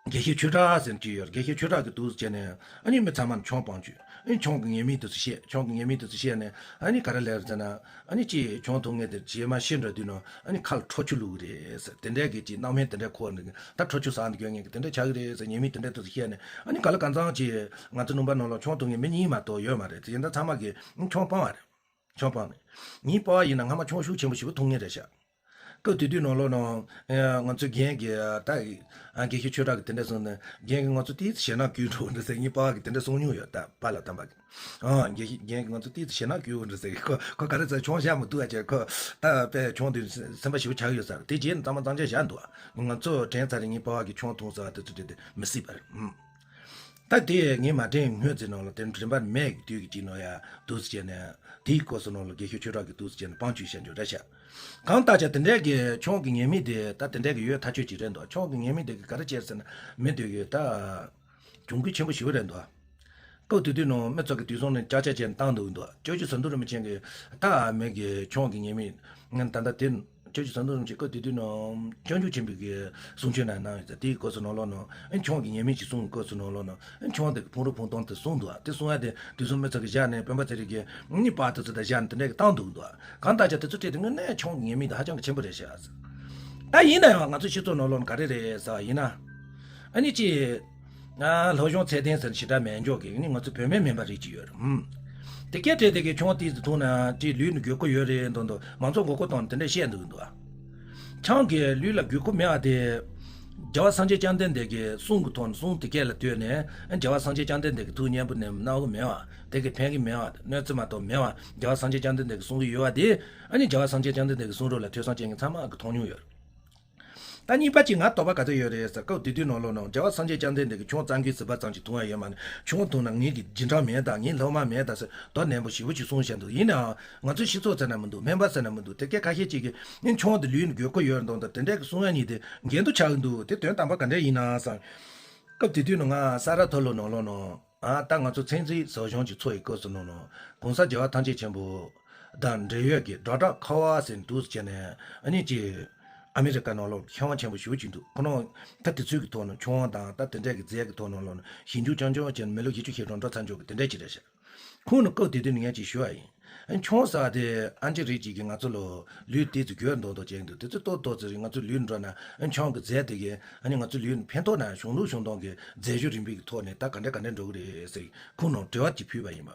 དགེ་བཤེས་ཆོས་གྲགས་ཟེར་གྱི་ཡོད། དགེ་བཤེས་ཆོས་གྲགས་ཀྱིས་འདུག་སེ་བྱས་ནས་ཨ་ནི་མི་ཚང་མར་ཆང་སྤང་བྱོས། ཨ་ནི་ཆང་གི་ཉེས་དམིགས་དེ་ཚོ་བཤད། ཆང་གི་ཉེས་དམིགས་དེ་ཚོ་བཤད་ནས་ཨ་ནི་ག་རེ་ལབ་རེད་ཟེར་ན། ཨ་ནི་ཅིག་ཆང་འཐུང་མཁན་དེ་རྗེས་མ་ཤི་འགྲོ་དུས་ནང་ཨ་ནི་ཁ་ལ་ཁྲོ་ཆུ་བླུགས་རེད་ཟེར། དེ་འདྲའི་གི་ཅིག་སྣང་མེད་དེ་འདྲའི་འཁོར་ནས་ད་ཁྲོ་ཆུ་ཟགས་ནས་སྐྱོན་མཁན་གི་དེ་འདྲ་ཆགས་ཀྱི་རེད་ཟེར། ཉེས་དམིགས་དེ་འདྲ་དེ་ཚོ་བཤད་ནས་ཨ་ནི་ག་ལ་གང་འཚམ་ཅིག་ང་ཚོ་ལུང་པ་ནང་ལ་ཆང་འཐུང་མཁན་མི་གཉིས་མ་གཏོགས་ཡོད་མ་རེད། དེ་ཡིན་ད་ཚང་མ་གིས་ཨ་ནི་ཆང་སྤང་བ་རེད། ཆང་སྤངས་ནས། ངའི་པ་ཕ་ཡིན་ན་སྔ་མ་ཆང་ཤུགས་ཆེན་པོ་ཞེ་པོ་འཐུང་མཁན་རེད་ཤག་སྐབས་དེ་དུས་ནང་ལོགས་ནང་ང་ཚོའི་རྒན་གྱིས་ད་དགེ་བཤེས་ཆོས་གྲགས་ཀྱིས་དེ་འདྲ་གསུངས་ནས། རྒན་གྱིས་ང་ཚོ་ཏོག་ཙམ་ཞེད་སྣང་སྐྱེས་འགྲོ་འདྲ་ཟེར། ངའི་པ་ཕ་གིས་དེ་འདྲ་གསུངས་མྱོང་ཡོད། ད་པཱ་ལགས་དམ་པ་གིས། ཨ། རྒན་གྱིས་རྒན་གྱིས་ང་ཚོ་ཏོག་ཙམ་ཞེད་སྣང་སྐྱེས་འགྲོ་འདྲ་ཟེར། ཁོ་ཁོ་ག་རེ་ཟེར། ཆང་བཞག་མི་ཐུབ་པ་བྱས། ཁོ་ད་དཔེ་ཆང་དེ་སེམས་པ་ཞེ་པོ་ཆགས་ཡོད་ས་རེད། དེ་རྗེས་ནས་གཙང་མ་གཙང་རྐྱང་བཞག་འདུག་ང་ཚོ་དྲན་ཚར་རེད། ངའི་པ་ཕ་གིས་ཆང་འཐུང་ཟེར་བ་དེ་ཚོ་དེ་དེ་མི་སྲིད་པ་རེད། ཨུམ། ད་དེ་ངས་མ་དྲན་སྔོན་ཙམ་ནང་ལ་དེ་རིམ་པ་མེད་ཀྱི་དུས་ཀྱི་ཅིག་ནང་ཡ་འདུག་སེ་བྱས་ནས། དེའི་སྐབས་སུ་ནང་ལ་དགེ་བཤེས་ཆོས་གྲགས་ཀྱིས་འདུག་སེ་བྱས་ནས་སྤང་བྱོས་བཤད་རྒྱུ་རེད་ཤག་གང་ལྟར་ཀྱང་དེ་འདྲའི་གི་ཆང་གི་ཉེས་དམིགས་དེ་ད་དེ་འདྲའི་གི་ཡོད་ཐག་ཆོད་ཅིག་རེད་འདུག་ཆང་གི་ཉེས་དམིགས་དེ་གི་ག་རེ་བྱས་ཟེར་ན། མི་དེ་གི་ད་གྱོང་གུན་ཆེན་པོ་ཞེ་པོ་རེད་འདུག་སྐབས་དེ་དུས་ནང་མི་ཚོ་གིས་དུས་སང་ནས་ཅག་ཅག་བྱས་ནས་བཏང་འདུག་འདུག་སྐྱབས་རྗེ་ཟམ་གདོང་རིན་པོ་ཆེ་གིས་ད་མི་གི་ཆང་གི་ཉེས་དམིགས་ད་ལྟ་དེ། སྐྱབས་རྗེ་ཟམ་གདོང་རིན་པོ་ཆེ་སྐབས་དེ་དུས་ནང་སྐྱབས་འཇུག་ཆེན་པོའི་གི་གསུང་ཆོས་ནང་གནང་ཡོད་ཙང་། དེའི་སྐབས་སུ་ནང་ལོགས་ནང་ཨ་ཆང་གི་ཉེས་དམིགས་ཅིག་གསུངས་སྐབས་སུ་ནང་ལོགས་ནང་ཨ་ཆང་དེ་གི་ཕུང་རོ་ཕུང་སྟོང་དེ་གསུངས་འདུག་དེ་གསུང་ཡ་དེ་དུས་སང་མི་ཚོ་གིས་བཞག་ནས་སྤེན་པ་ཚེ་རིང་གིས་ཨ་ནི་པར་དེ་ཚོ་ད་བཞག་ནས་དེ་འདྲ་གི་བཏང་འདུག་འདུག་གང་ལྟར་ཀྱང་དེ་ཚོ་སྤྲད་དེ་དངོས་གནས་ཆང་གི་ཉེས་དམིགས་དེ་ཧ་ཅང་གི་ཆེན་པོ་རེད་ཤག་ད་ཡིན་ན་ཡང་ང་ཚོ་སྤྱི་ཚོགས་ནང་ལོགས་ནང་ག་རེ་རེད་ཟེར་བ་ཡིན་ན། ཨ་ནི་ཅི། ང་སློབ་སྦྱོང་ཚད་ལྡན་ཟེར་ཞེ་དྲག་མེད་འཇོག་གི་ནི་ང་ཚོ་བུད་མེད་མིན་པ་རིགས་ཅིག་ཡོད་རེད། ཨུམ། དེ་སྐད་བྲིས་དེ་གི་ཆང་ཏོག་ཙམ་འཐུང་ན་ཅིག་ལུས་ནི་འགྱུར་ཁུག་ཡོད་རེད་མདོག་མདོག་མང་ཚོགས་མགོ་སྐོར་གཏོང་དེ་འདྲ་བཤད་འདུག་འདུག་ཆང་གིས་ལུས་ལ་འགྱུར་ཁུག་མེད་པ་དེ། རྒྱལ་བ་སངས་རྒྱས་བཅོམ་ལྡན་འདས་ཀྱི་གསུང་གི་ཐོག་ནས་གསུང་དེ་སྐད་ལ་ལྟོས་ནས། རྒྱལ་བ་སངས་རྒྱས་བཅོམ་ལྡན་འདས་ཀྱི་ཐུགས་མཉེས་པོ་ནས་གནང་གི་མེད་པ། དེ་གི་ཕན་གི་མེད་པ། གནོད་འཚེ་མ་གཏོགས་མེད་པ་རྒྱལ་བ་སངས་རྒྱས་བཅོམ་ལྡན་འདས་ཀྱིས་གསུང་གི་ཡོད་པ་དེ། ཨ་ནི་རྒྱལ་བ་སངས་རྒྱས་བཅོམ་ལྡན་འདས་ཀྱི་གསུང་རབ་ལ་ཐོས་བསམ་བྱེད་མཁན་ཚང་མ་གིས་མཐོང་མྱོང་ཡོད། ད་གཉིས་པ་གཅིག་ང་དོགས་པ་ག་ཚོད་ཡོད་རེད་ཟེར་སྐབས་དེ་དུས་ནང་ལོགས་ནང་རྒྱལ་བ་སངས་རྒྱས་བཅོམ་ལྡན་འདས་ཀྱིས་ཆང་རྩ་འགེངས་ཟིན་པ་ཙམ་ཞིག་འཐུང་ཡ་ཡོད་མ་ནི། ཆང་འཐུང་ན་ངེད་ཀྱི་རྗེས་འབྲང་མེད་དང་ངའི་སློབ་མ་མེད་དང་ཟེར་དོགས་ནན་པོ་ཞེ་པོ་ཅིག་གསུངས་བཞག་འདུག་ཡིན་ནའང་ང་ཚོའི་སྤྱི་ཚོགས་ཟེར་ན་མི་འདུག་སྨན་པ་ཟེར་ན་མི་འདུག་དེ་སྐད་ཁ་ཤས་ཅིག་གིས་ནི་ཆང་དེ་ལུས་ནི་འགྱུར་ཁུག་ཡོད་མདོག་མདོག་དེ་འདྲས་ཀྱི་གསུང་ཡ་གཉིས་དེ་འགལ་འདུ་ཆགས་ཀྱི་འདུག་དེ་དོན་དམ་པ་ག་འདྲས་ཡིན་ནམ་བསམ། སྐབས་དེ་དུས་ནང་ང་ས་རཱ་ཐོ་ལོ་ནང་ལོགས་ནང་། ཨ་ད་ང་ཚོ་ཚན་རྩལ་ཟབ་སྦྱོང་གི་ཚོགས་ཡི་སྐབས་སུ་ནང་ལོགས་གོང་ས་རྒྱལ་བ་ཐམས་ཅད་མཁྱེན་པ་དང་འབྲེལ་ཡོད་ཀྱི་ཌོག་ཊར་ཁ་ཝ་ཟེར་འདུག་སེ་བྱས་ནས་ཨ་ནི་ཅིག་ཨ་མི་རི་ཀ་ནང་ལོགས་མཁས་དབང་ཆེན་པོ་ཞེ་པོ་ཅིག་འདུག་ཁོ་རང་ད་དེ་ཚོའི་གི་ཐོག་ནས་ཆང་དང་ད་དེ་འདྲས་ཀྱི་རྫས་ཀྱི་ཐོག་ནང་ལོགས་ནས་ཞིབ་འཇུག་རྐྱང་རྐྱང་བྱས་ནས་མི་ལོ་བཞི་བཅུ་ཞེ་གྲངས་འགྲོ་ཚར་འཇོག་གི་དེ་འདྲས་ཅིག་རེད་ཤག་ཁོང་ནི་སྐབས་དེ་དུས་ནས་ངས་ཅིག་ཞུ་བ་ཡིན། ཨ་ཆང་ཟེར་བ་དེ་ཨ་ཅེ་རིགས་ཅིག་གིས་ང་ཚོ་ལོ་ལུས་ཏོག་ཙམ་འགྱུར་མདོག་མདོག་བྱས་འདུག་དེ་ཚོ་ཏོག་ཏོག་ཙམ་རིགས་ང་ཚོའི་ལུས་ནང་འགྲོ་ན་ཨ་ཆང་གི་རྫས་དེ་གིས་ཨ་ནི་ང་ཚོའི་ལུས་ནང་ཕན་ཐོགས་ན་གཞུང་ལུགས་གཞུང་དོན་གྱི་རྫས་སྦྱོར་རིམ་པའི་གི་ཐོག་ནས་ད་ག་འདྲ་ག་འདྲ་འགྲོ་གི་རེད་ཟེར་ཁོང་ནང་དྲི་བ་ཅིག་ཕུལ་བ་ཡིན་པ།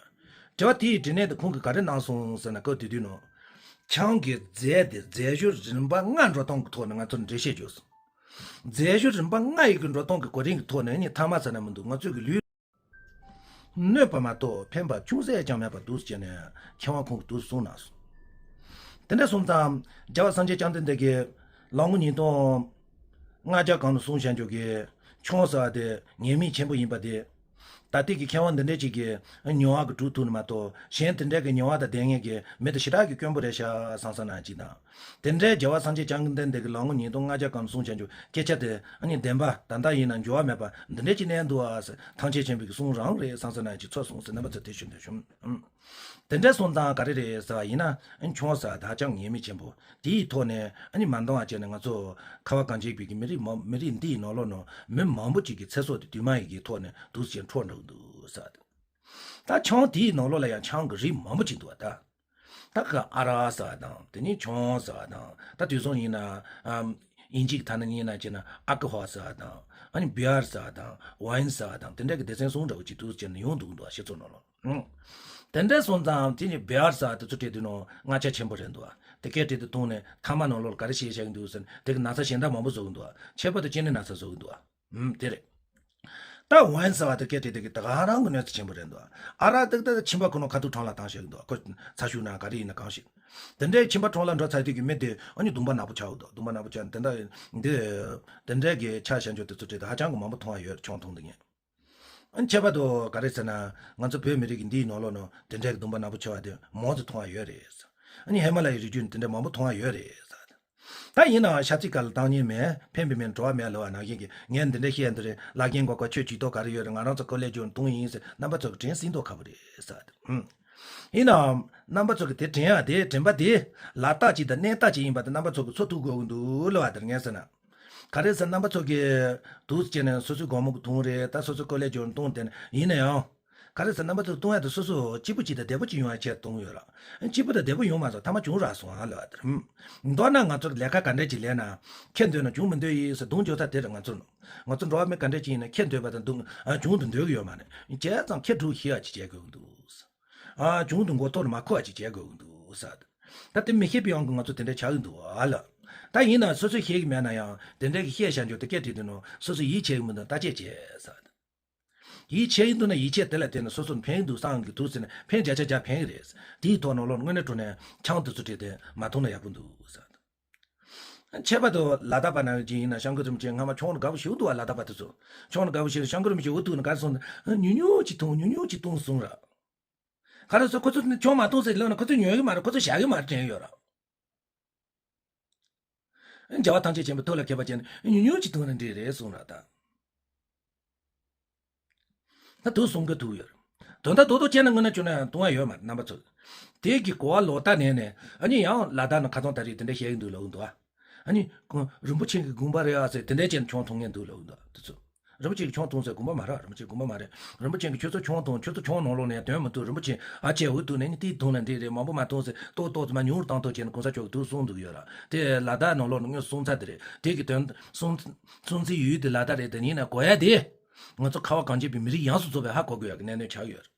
དྲི་བ་དེའི་དྲི་ལན་དེ་ཁོང་གིས་ག་རེ་གནང་སོང་ཟེར་ན། སྐབས་དེ་དུས་ནང་ཆང་གི་རྫས་དེ་རྫས་སྦྱོར་རིམ་པ་ལྔ་འགྲོ་སྟངས་ཀྱི་ཐོག་ནས་ང་ཚོར་འགྲེལ་བཤད་བརྒྱབ་སོང་། རྫས་སྦྱོར་རིམ་པ་ལྔ་ཡི་གི་འགྲོ་སྟངས་ཀྱི་གོ་རིམ་གྱི་ཐོག་ནས་ནི་ཐ་མ་ཟེར་ན་མི་འདུག་ང་ཚོའི་གི་ལུས། གནོད་པ་མ་གཏོགས་ཕན་པ་ཅུང་ཟད་ཀྱང་མེད་པ་འདུག་ཟེར་ནས་མཁས་དབང་ཁོང་གིས་འདུག་གསུངས་གནང་སོང་། དེ་འདྲ་སོང་ཙང་རྒྱལ་བ་སངས་རྒྱས་བཅོམ་ལྡན་འདས་ཀྱིས་ལོ་ངོ་ཉིས་སྟོང་ལྔ་བརྒྱ་གོང་ལ་གསུངས་བཞག་འཇོག་གི་ཆང་ཟེར་བ་དེ་ཉེས་དམིགས་ཆེན་པོ་ཡིན་པ་དེ། ད་ལྟའི་གི་མཁས་དབང་འདི་འདྲའི་ཅིག་གིས་མྱོང་བ་གི་གྲུབ་ཐུབ་ནི་མ་གཏོགས། གཞན་དེ་འདྲའི་གི་མྱོང་བ་དང་ལྡན་མཁན་གྱི་མི་དེ་ཞེ་དྲག་གི་དཀོན་པོ་རེད་ཤག་བསམ་བསམ་ན་ཅིག་དང་། དེ་འདྲའི་རྒྱལ་བ་སངས་རྒྱས་བཅོམ་ལྡན་འདས་ཀྱི་ལོ་ངོ་ཉིས་སྟོང་ལྔ་བརྒྱ་གང་གསུངས་བྱས་འཇུག་སྐད་ཆ་དེ་ཨ་ནི་བདེན་པ་ད་ལྟ་ཡིན་ན་འགྱུར་བ་མེད་པ་འདི་འདྲའི་ཅིག་གནས་འདུག་ཨ་ཟེར། ཐམས་ཅད་མཁྱེན་པའི་གསུང་རང་རེད་བསམ་བསམ་ན་ཅིག་ཚོར་སོང་ཟེར། རྣམ་པ་ཚོ་དེ་ཞུ་འདོད་བྱུང་། ཨུམ། དེ་འདྲ་སོང་ཙང་ག་རེ་རེད་ཟེར་བ་ཡིན་ན། ཨ་ནི་ཁྱོད་ཟེར་བ་ད་ཅང་ངེས་མེད་ཆེན་པོ་དེའི་ཐོག་ནས་ཨ་ནི་མ་འདང་བ་བྱས་ནས། ང་ཚོ་ཁ་བ་གངས་ཅན་པའི་གི་མི་རིགས་མ་མི་རིགས་འདིའི་ནང་ལོགས་ནང་མི་མང་པོ་ཅིག་གི་ཚེ་སྲོག་དེ་དུས་མ་ཡི་གི་ཐོག་ནས་འདུག་སེ་འཕྲོག་འགྲོ་གི་འདུག་ཟེར་བ་དེ། ད་ཆང་དེའི་ནང་ལོགས་ལ་ཡང་ཆང་གི་རིགས་མང་པོ་ཅིག་འདུག་བ་ད། ད་ག་ཨ་རག་ཟེར་བ་དང་། དེ་ནས་ཆང་ཟེར་བ་དང་། ད་དུས་སང་ཡིན་ན་ཨམ་དབྱིན་ཇི་གི་ཐ་སྙད་ཡིན་ན་བྱས་ན་ཨལ་ཀོ་ཧོལ་ཟེར་བ་དང་། ཨ་ནི་བི་ཡར་ཟེར་བ་དང་། ཝའིན་ཟེར་བ་དང་། དེ་འདྲ་གི་སྡེ་ཚན་གསུམ་འདྲ་བོ་ཅིག་འདུག་སེ་བྱས་ནས་ཡོང་འདུག་འདུག་བ། ཞེ་ཚོགས་ནང་ལོགས། ཨང་། དེ་འདྲ་སོང་ཙང་དེ་ནས་བི་ཡར་ཟེར་བ་དེ་ཚོ་བྲིས་དུས་ནང་ལྔ་ཆ་ཆེན་པོ་རེད་འདུག་བ། དེ་སྐད་བྲིས་དུས་ཐུང་ནས་ཐ་མག་ནང་ལོགས་ལ་ག་རེ་བྱས་བཞག་གི་འདུག་ཟེར་ན། དེ་གི་ན་ཚ་གཞན་དག་མང་པོ་བཟོ་གི་འདུག་བ། ཁྱད་པར་དུ་ལྕེ་ནད་ན་ཚ་བཟོ་གི་འདུག་བ། ཨུམ། དེ་རེད། ད་ཝའིན་ཟེར་བ་དེ་སྐད་བྲིས་དེ་གི་ད་ག་རང་གི་གནོད་འཚེ་ཆེན་པོ་རེད་འདུག་ཨ་རག་དེ་ད་ཁྱིམ་པ་ཁོ་ན་ཁ་ཐུག་གྲང་ལ་བཏང་བཞག་གི་འདུག་ཁོ་ཚ་ཤུགས་ན་ག་རེ་ཡིན་ན་གང་ཞིག་དེ་འདྲའི་ཁྱིམ་པ་གྲང་ལ་འགྲོ་ཚར་དུས་ཀྱི་མི་དེ་ཨ་ནི་གདོང་པ་ནག་པོ་ཆགས་འདུག་གདོང་པ་ནག་པོ་ཆགས། དེ་འདྲ་འདི་དེ་འདྲའི་གི་ཆ་བཞག་འཇོག་དེ་ཚོ་བྲིས་དེ་ཧ་ཅང་གི་མང་པོ་མཐོང་བ་ཡོད། ཆང་འཐུང་དེ་ངས། ཨ་ནི་ཁྱད་པར་དུ་ག་རེ་ཟེར་ན། ང་ཚོ་བོད་མི་རིགས་ཀྱི་འདིའི་ནང་ལོགས་ནང་དེ་འདྲའི་གི་གདོང་པ་ནག་པོ་ཆགས་པ་དེ་མང་ཙམ་མཐོང་བ་ཡོད་རེད། ཨ་ནི་ཧི་མ་ལ་ཡའི་རི་རྒྱུད་ནས་དེ་འདྲ་མང་པོ་མཐོང་བ་ཡོད་རེད། ད་ཡིན་ནའང་ཤ་ཚིག་ག་ལ་བཏང་ཉན་མེད། ཕན་པའི་མིན་འགྲོ་བ་མེད་ལབ་པ་ནང་བཞིན་གྱི་ངས་འདི་འདྲ་བཤད་འདི་རེད། བླ་རྒན་མགོ་སྐོར་ཁྱོད་ཇུས་གཏོགས་ག་རེ་ཡོད་རེད། ང་རང་ཚོ་ཀོ་ལེ་ཇོར་གཏོང་ཡིན་ཟེར། རྣམ་པ་ཚོ་གི་དྲན་སྲིད་མདོག་ཁ་པོ་རེད་ཟེར། ཨུམ། ཡིན་ནའང་རྣམ་པ་ཚོ་གི་དེ་དྲན་ཡ་དེ་དྲན་པ་དེ་ལ་རྟགས་ཅིག་དང་གནས་རྟགས་ཅིག་ཡིན་པ་དེ་རྣམ་པ་ཚོ་གི་ཚོར་ཐུབ་དགོས་ཀྱི་འདུག་ལབ་པ་དེར་ངས་ཟེར་ན། ག་རེ་ཟེར། རྣམ་པ་ཚོ་གི་འདུག་སེ་བྱས་ནས་སོ་སོའི་སྒོར་མོ་གི་གཏོང་རེད། ད་སོ་སོའི་ཀོ་ལེ་ཇོར་གཏོང་དེ་ཡིན་ན་ཡང་། ག་རེ་ཟེར། རྣམ་པ་ཚོ་གཏོང་ཡ་དེ་སོ་སོ་སྐྱིད་པོ་ཅིག་དང་བདེ་པོ་ཅིག་ཡོང་ཡ་ཆེད་གཏོང་གི་ཡོད་ར། སྐྱིད་པོ་དང་བདེ་པོ་ཡོང་མ་སོང་། ཐ་མ་བྱུང་རག་སོང་ཨ་ལབ་པ་དེར། ཧུམ། མདོར་ན་ང་ཚོར་ལས་ཀ་ག་འདྲ་ཅིག་ལས་ན། ཁེ་འདོད་ན་བྱུང་མི་འདོད་ཡིན་ཟེར་གདོང་འཇོག་ས་དེ་རེད། ང་ཚོ་ང་ཚོ་འགྲོ་བ་མི་ག་འདྲ་ཅིག་ཡིན་ན་ཁེ་འདོད་པ་དང་གདོང་ཨ་བྱུང་དུ་འདོད་ཀྱི་ཡོད་མ་རེད། བྱས་ཙང་ཁེ་སྒྲུབ་ཤེས་ཡ་ཅིག་བྱེད་དགོས་ཀྱི་འདུག་ཨ་བྱུང་དུ་མགོ་གཏོར་མ་ཁུག་པ་ཅིག་བྱེད་དགོས་ཀྱི་འདུག་ཟེར། ད་དེ་མི་ཤེས་པའི་དབང་གིས་ང་ཚོ་དེ་འདྲ་ཆགས་ཀྱི་འདུག་ཨ་ལ། ད་ཡིན་ན་སོ་སོས་ཤེས་ཀྱི་མེད་ན་ཡང་དེ་འདྲ་གི་བཤད་བྱ་འཇོག་དེ་སྐད་བྲིས་དུས་ནང་སོ་སོས་ཡིད་ཆེས་ཀྱི་མི་འདུག་བརྟག་དཔྱད་བྱས་ཟེར། ཡིད་ཆེས་ཀྱི་འདུག་ན་ཡིད་ཆེས་དེ་ལ་བརྟེན་ནས་སོ་སོར་ཕན་གྱི་འདུག་བསམ་གྱི་འདུག་ཟེར་ན་ཕན་བརྒྱ་ཆ་བརྒྱ་ཕན་གྱི་རེད། དེའི་ཐོག་ནང་ལོགས་དངོས་གནས་དྲང་གནས་ཆང་དེ་ཚོ་སྤྲད་དེ་མ་འཐུང་ན་ཡག་པོ་འདུག་ཟེར། ཁྱད་པར་དུ་ལ་དྭགས་པ་ནང་བཞིན་ཡིན་ན་སྐྱབས་མགོན་རིན་པོ་ཆེ་སྔ་མ་ཆང་ནི་དགའ་པོ་ཞིག་འདུག་བ། ལ་དྭགས་པ་དེ་ཚོ་ཆང་ནི་དགའ་པོ་ཞིག་སྐྱབས་མགོན་རིན་པོ་ཆེ་འུ་ཐུག་ནས་ག་རེ་གསུངས་ན། ཉུང་ཉུང་ཅིག་འཐུང་། ཉུང་ཉུང་ཅིག་འཐུང་གསུངས་ར། ག་རེ་ཟེར། ཁོ་ཚོ་ནི་ཆང་མ་འཐུང་ཟེར་ལབ་ན་ཁོ་ཚོ་ཉོ་གི་མ་རེད། ཁོ་ཚོ་བཞག་གི་མ་རེད་དྲན་ཡོད་ར། རྒྱལ་བ་ཐམས་ཅད་མཁྱེན་པའི་ཐུགས་ལ་མཁས་པ་ཅན་ནི་ཉུང་ཉུང་ཅིག་འཐུང་ན་འགྲིག་རེད་གསུངས་ར་ད། ད་དུང་གསུང་གི་ཐུག་ཡོད་རེད། དོན་དག་རྡོག་རྡོག་བྱས་ན་དངོས་གནས་བྱུང་ན་ཡང་ལྟུང་བ་ཡོད་མ་རེད་རྣམ་པ་ཚོ། དེ་གི་གོ་བ་ལོག་ལྟ་ནས་ནས་ཨ་ནི་ཡང་ལ་དྭགས་ནང་ཁ་སང་ད་རེས་དེ་འདྲ་བཤད་ཀྱི་འདུག་ལབ་ཀྱི་འདུག་ཨ། ཨ་ནི་ཁོང་རིན་པོ་ཆེ་གི་དགོངས་པ་རེད་ཨ་ཟེར་དེ་འདྲ་བྱས་ནས་ཆང་འཐུང་མཁན་འདུག་ལབ་ཀྱི་འདུག་ཨ། དེ་ཚོ། རིན་པོ་ཆེ་གི་ཆང་འཐུང་ཟེར་དགོངས་པ་མ་རེད། རིན་པོ་ཆེ་དགོངས་པ་མ་རེད། རིན་པོ་ཆེ་གི་ཁྱོད་ཚོ་ཆང་འཐུང་། ཁྱོད་ཚོ་ཆང་ནང་ལོགས་ནས་དོན་མི་འདུག་རིན་པོ་ཆེ་ཨ་ཅེ་འུ་ཐུག་ནས་ནི་དེ་འཐུང་ན་འགྲིག་རེད། མང་པོ་མ་འཐུང་ཟེར་ཏོག་ཏོག་ཙམ་མ་ཉུང་རུ་བཏང་ཐུབ་བྱས་ནས་གོང་ས་མཆོག་གིས་དུ་གསུངས་འདུག་ཡོད་ར། དེ་ལ་དྭགས་ནང་ལོགས་ནས་ངས་གསུང་ཚར་དེ་རེད། དེ་གི་དོན་གསུང་གསུང་ཚིག་ཡུལ་དེ་ལ་དྭགས་རེད། དེ་ཡིན་ན་གོ་ཡ་དེ་ང་ཚོ་ཁ་བ་གངས་ཅན་པའི་མི་རིགས་ཡོངས་སུ་རྫོགས་པས་ཧ་གོ་དགོས་ཡ་གི་གནད་དོན་ཆགས་ཡོད་རེད།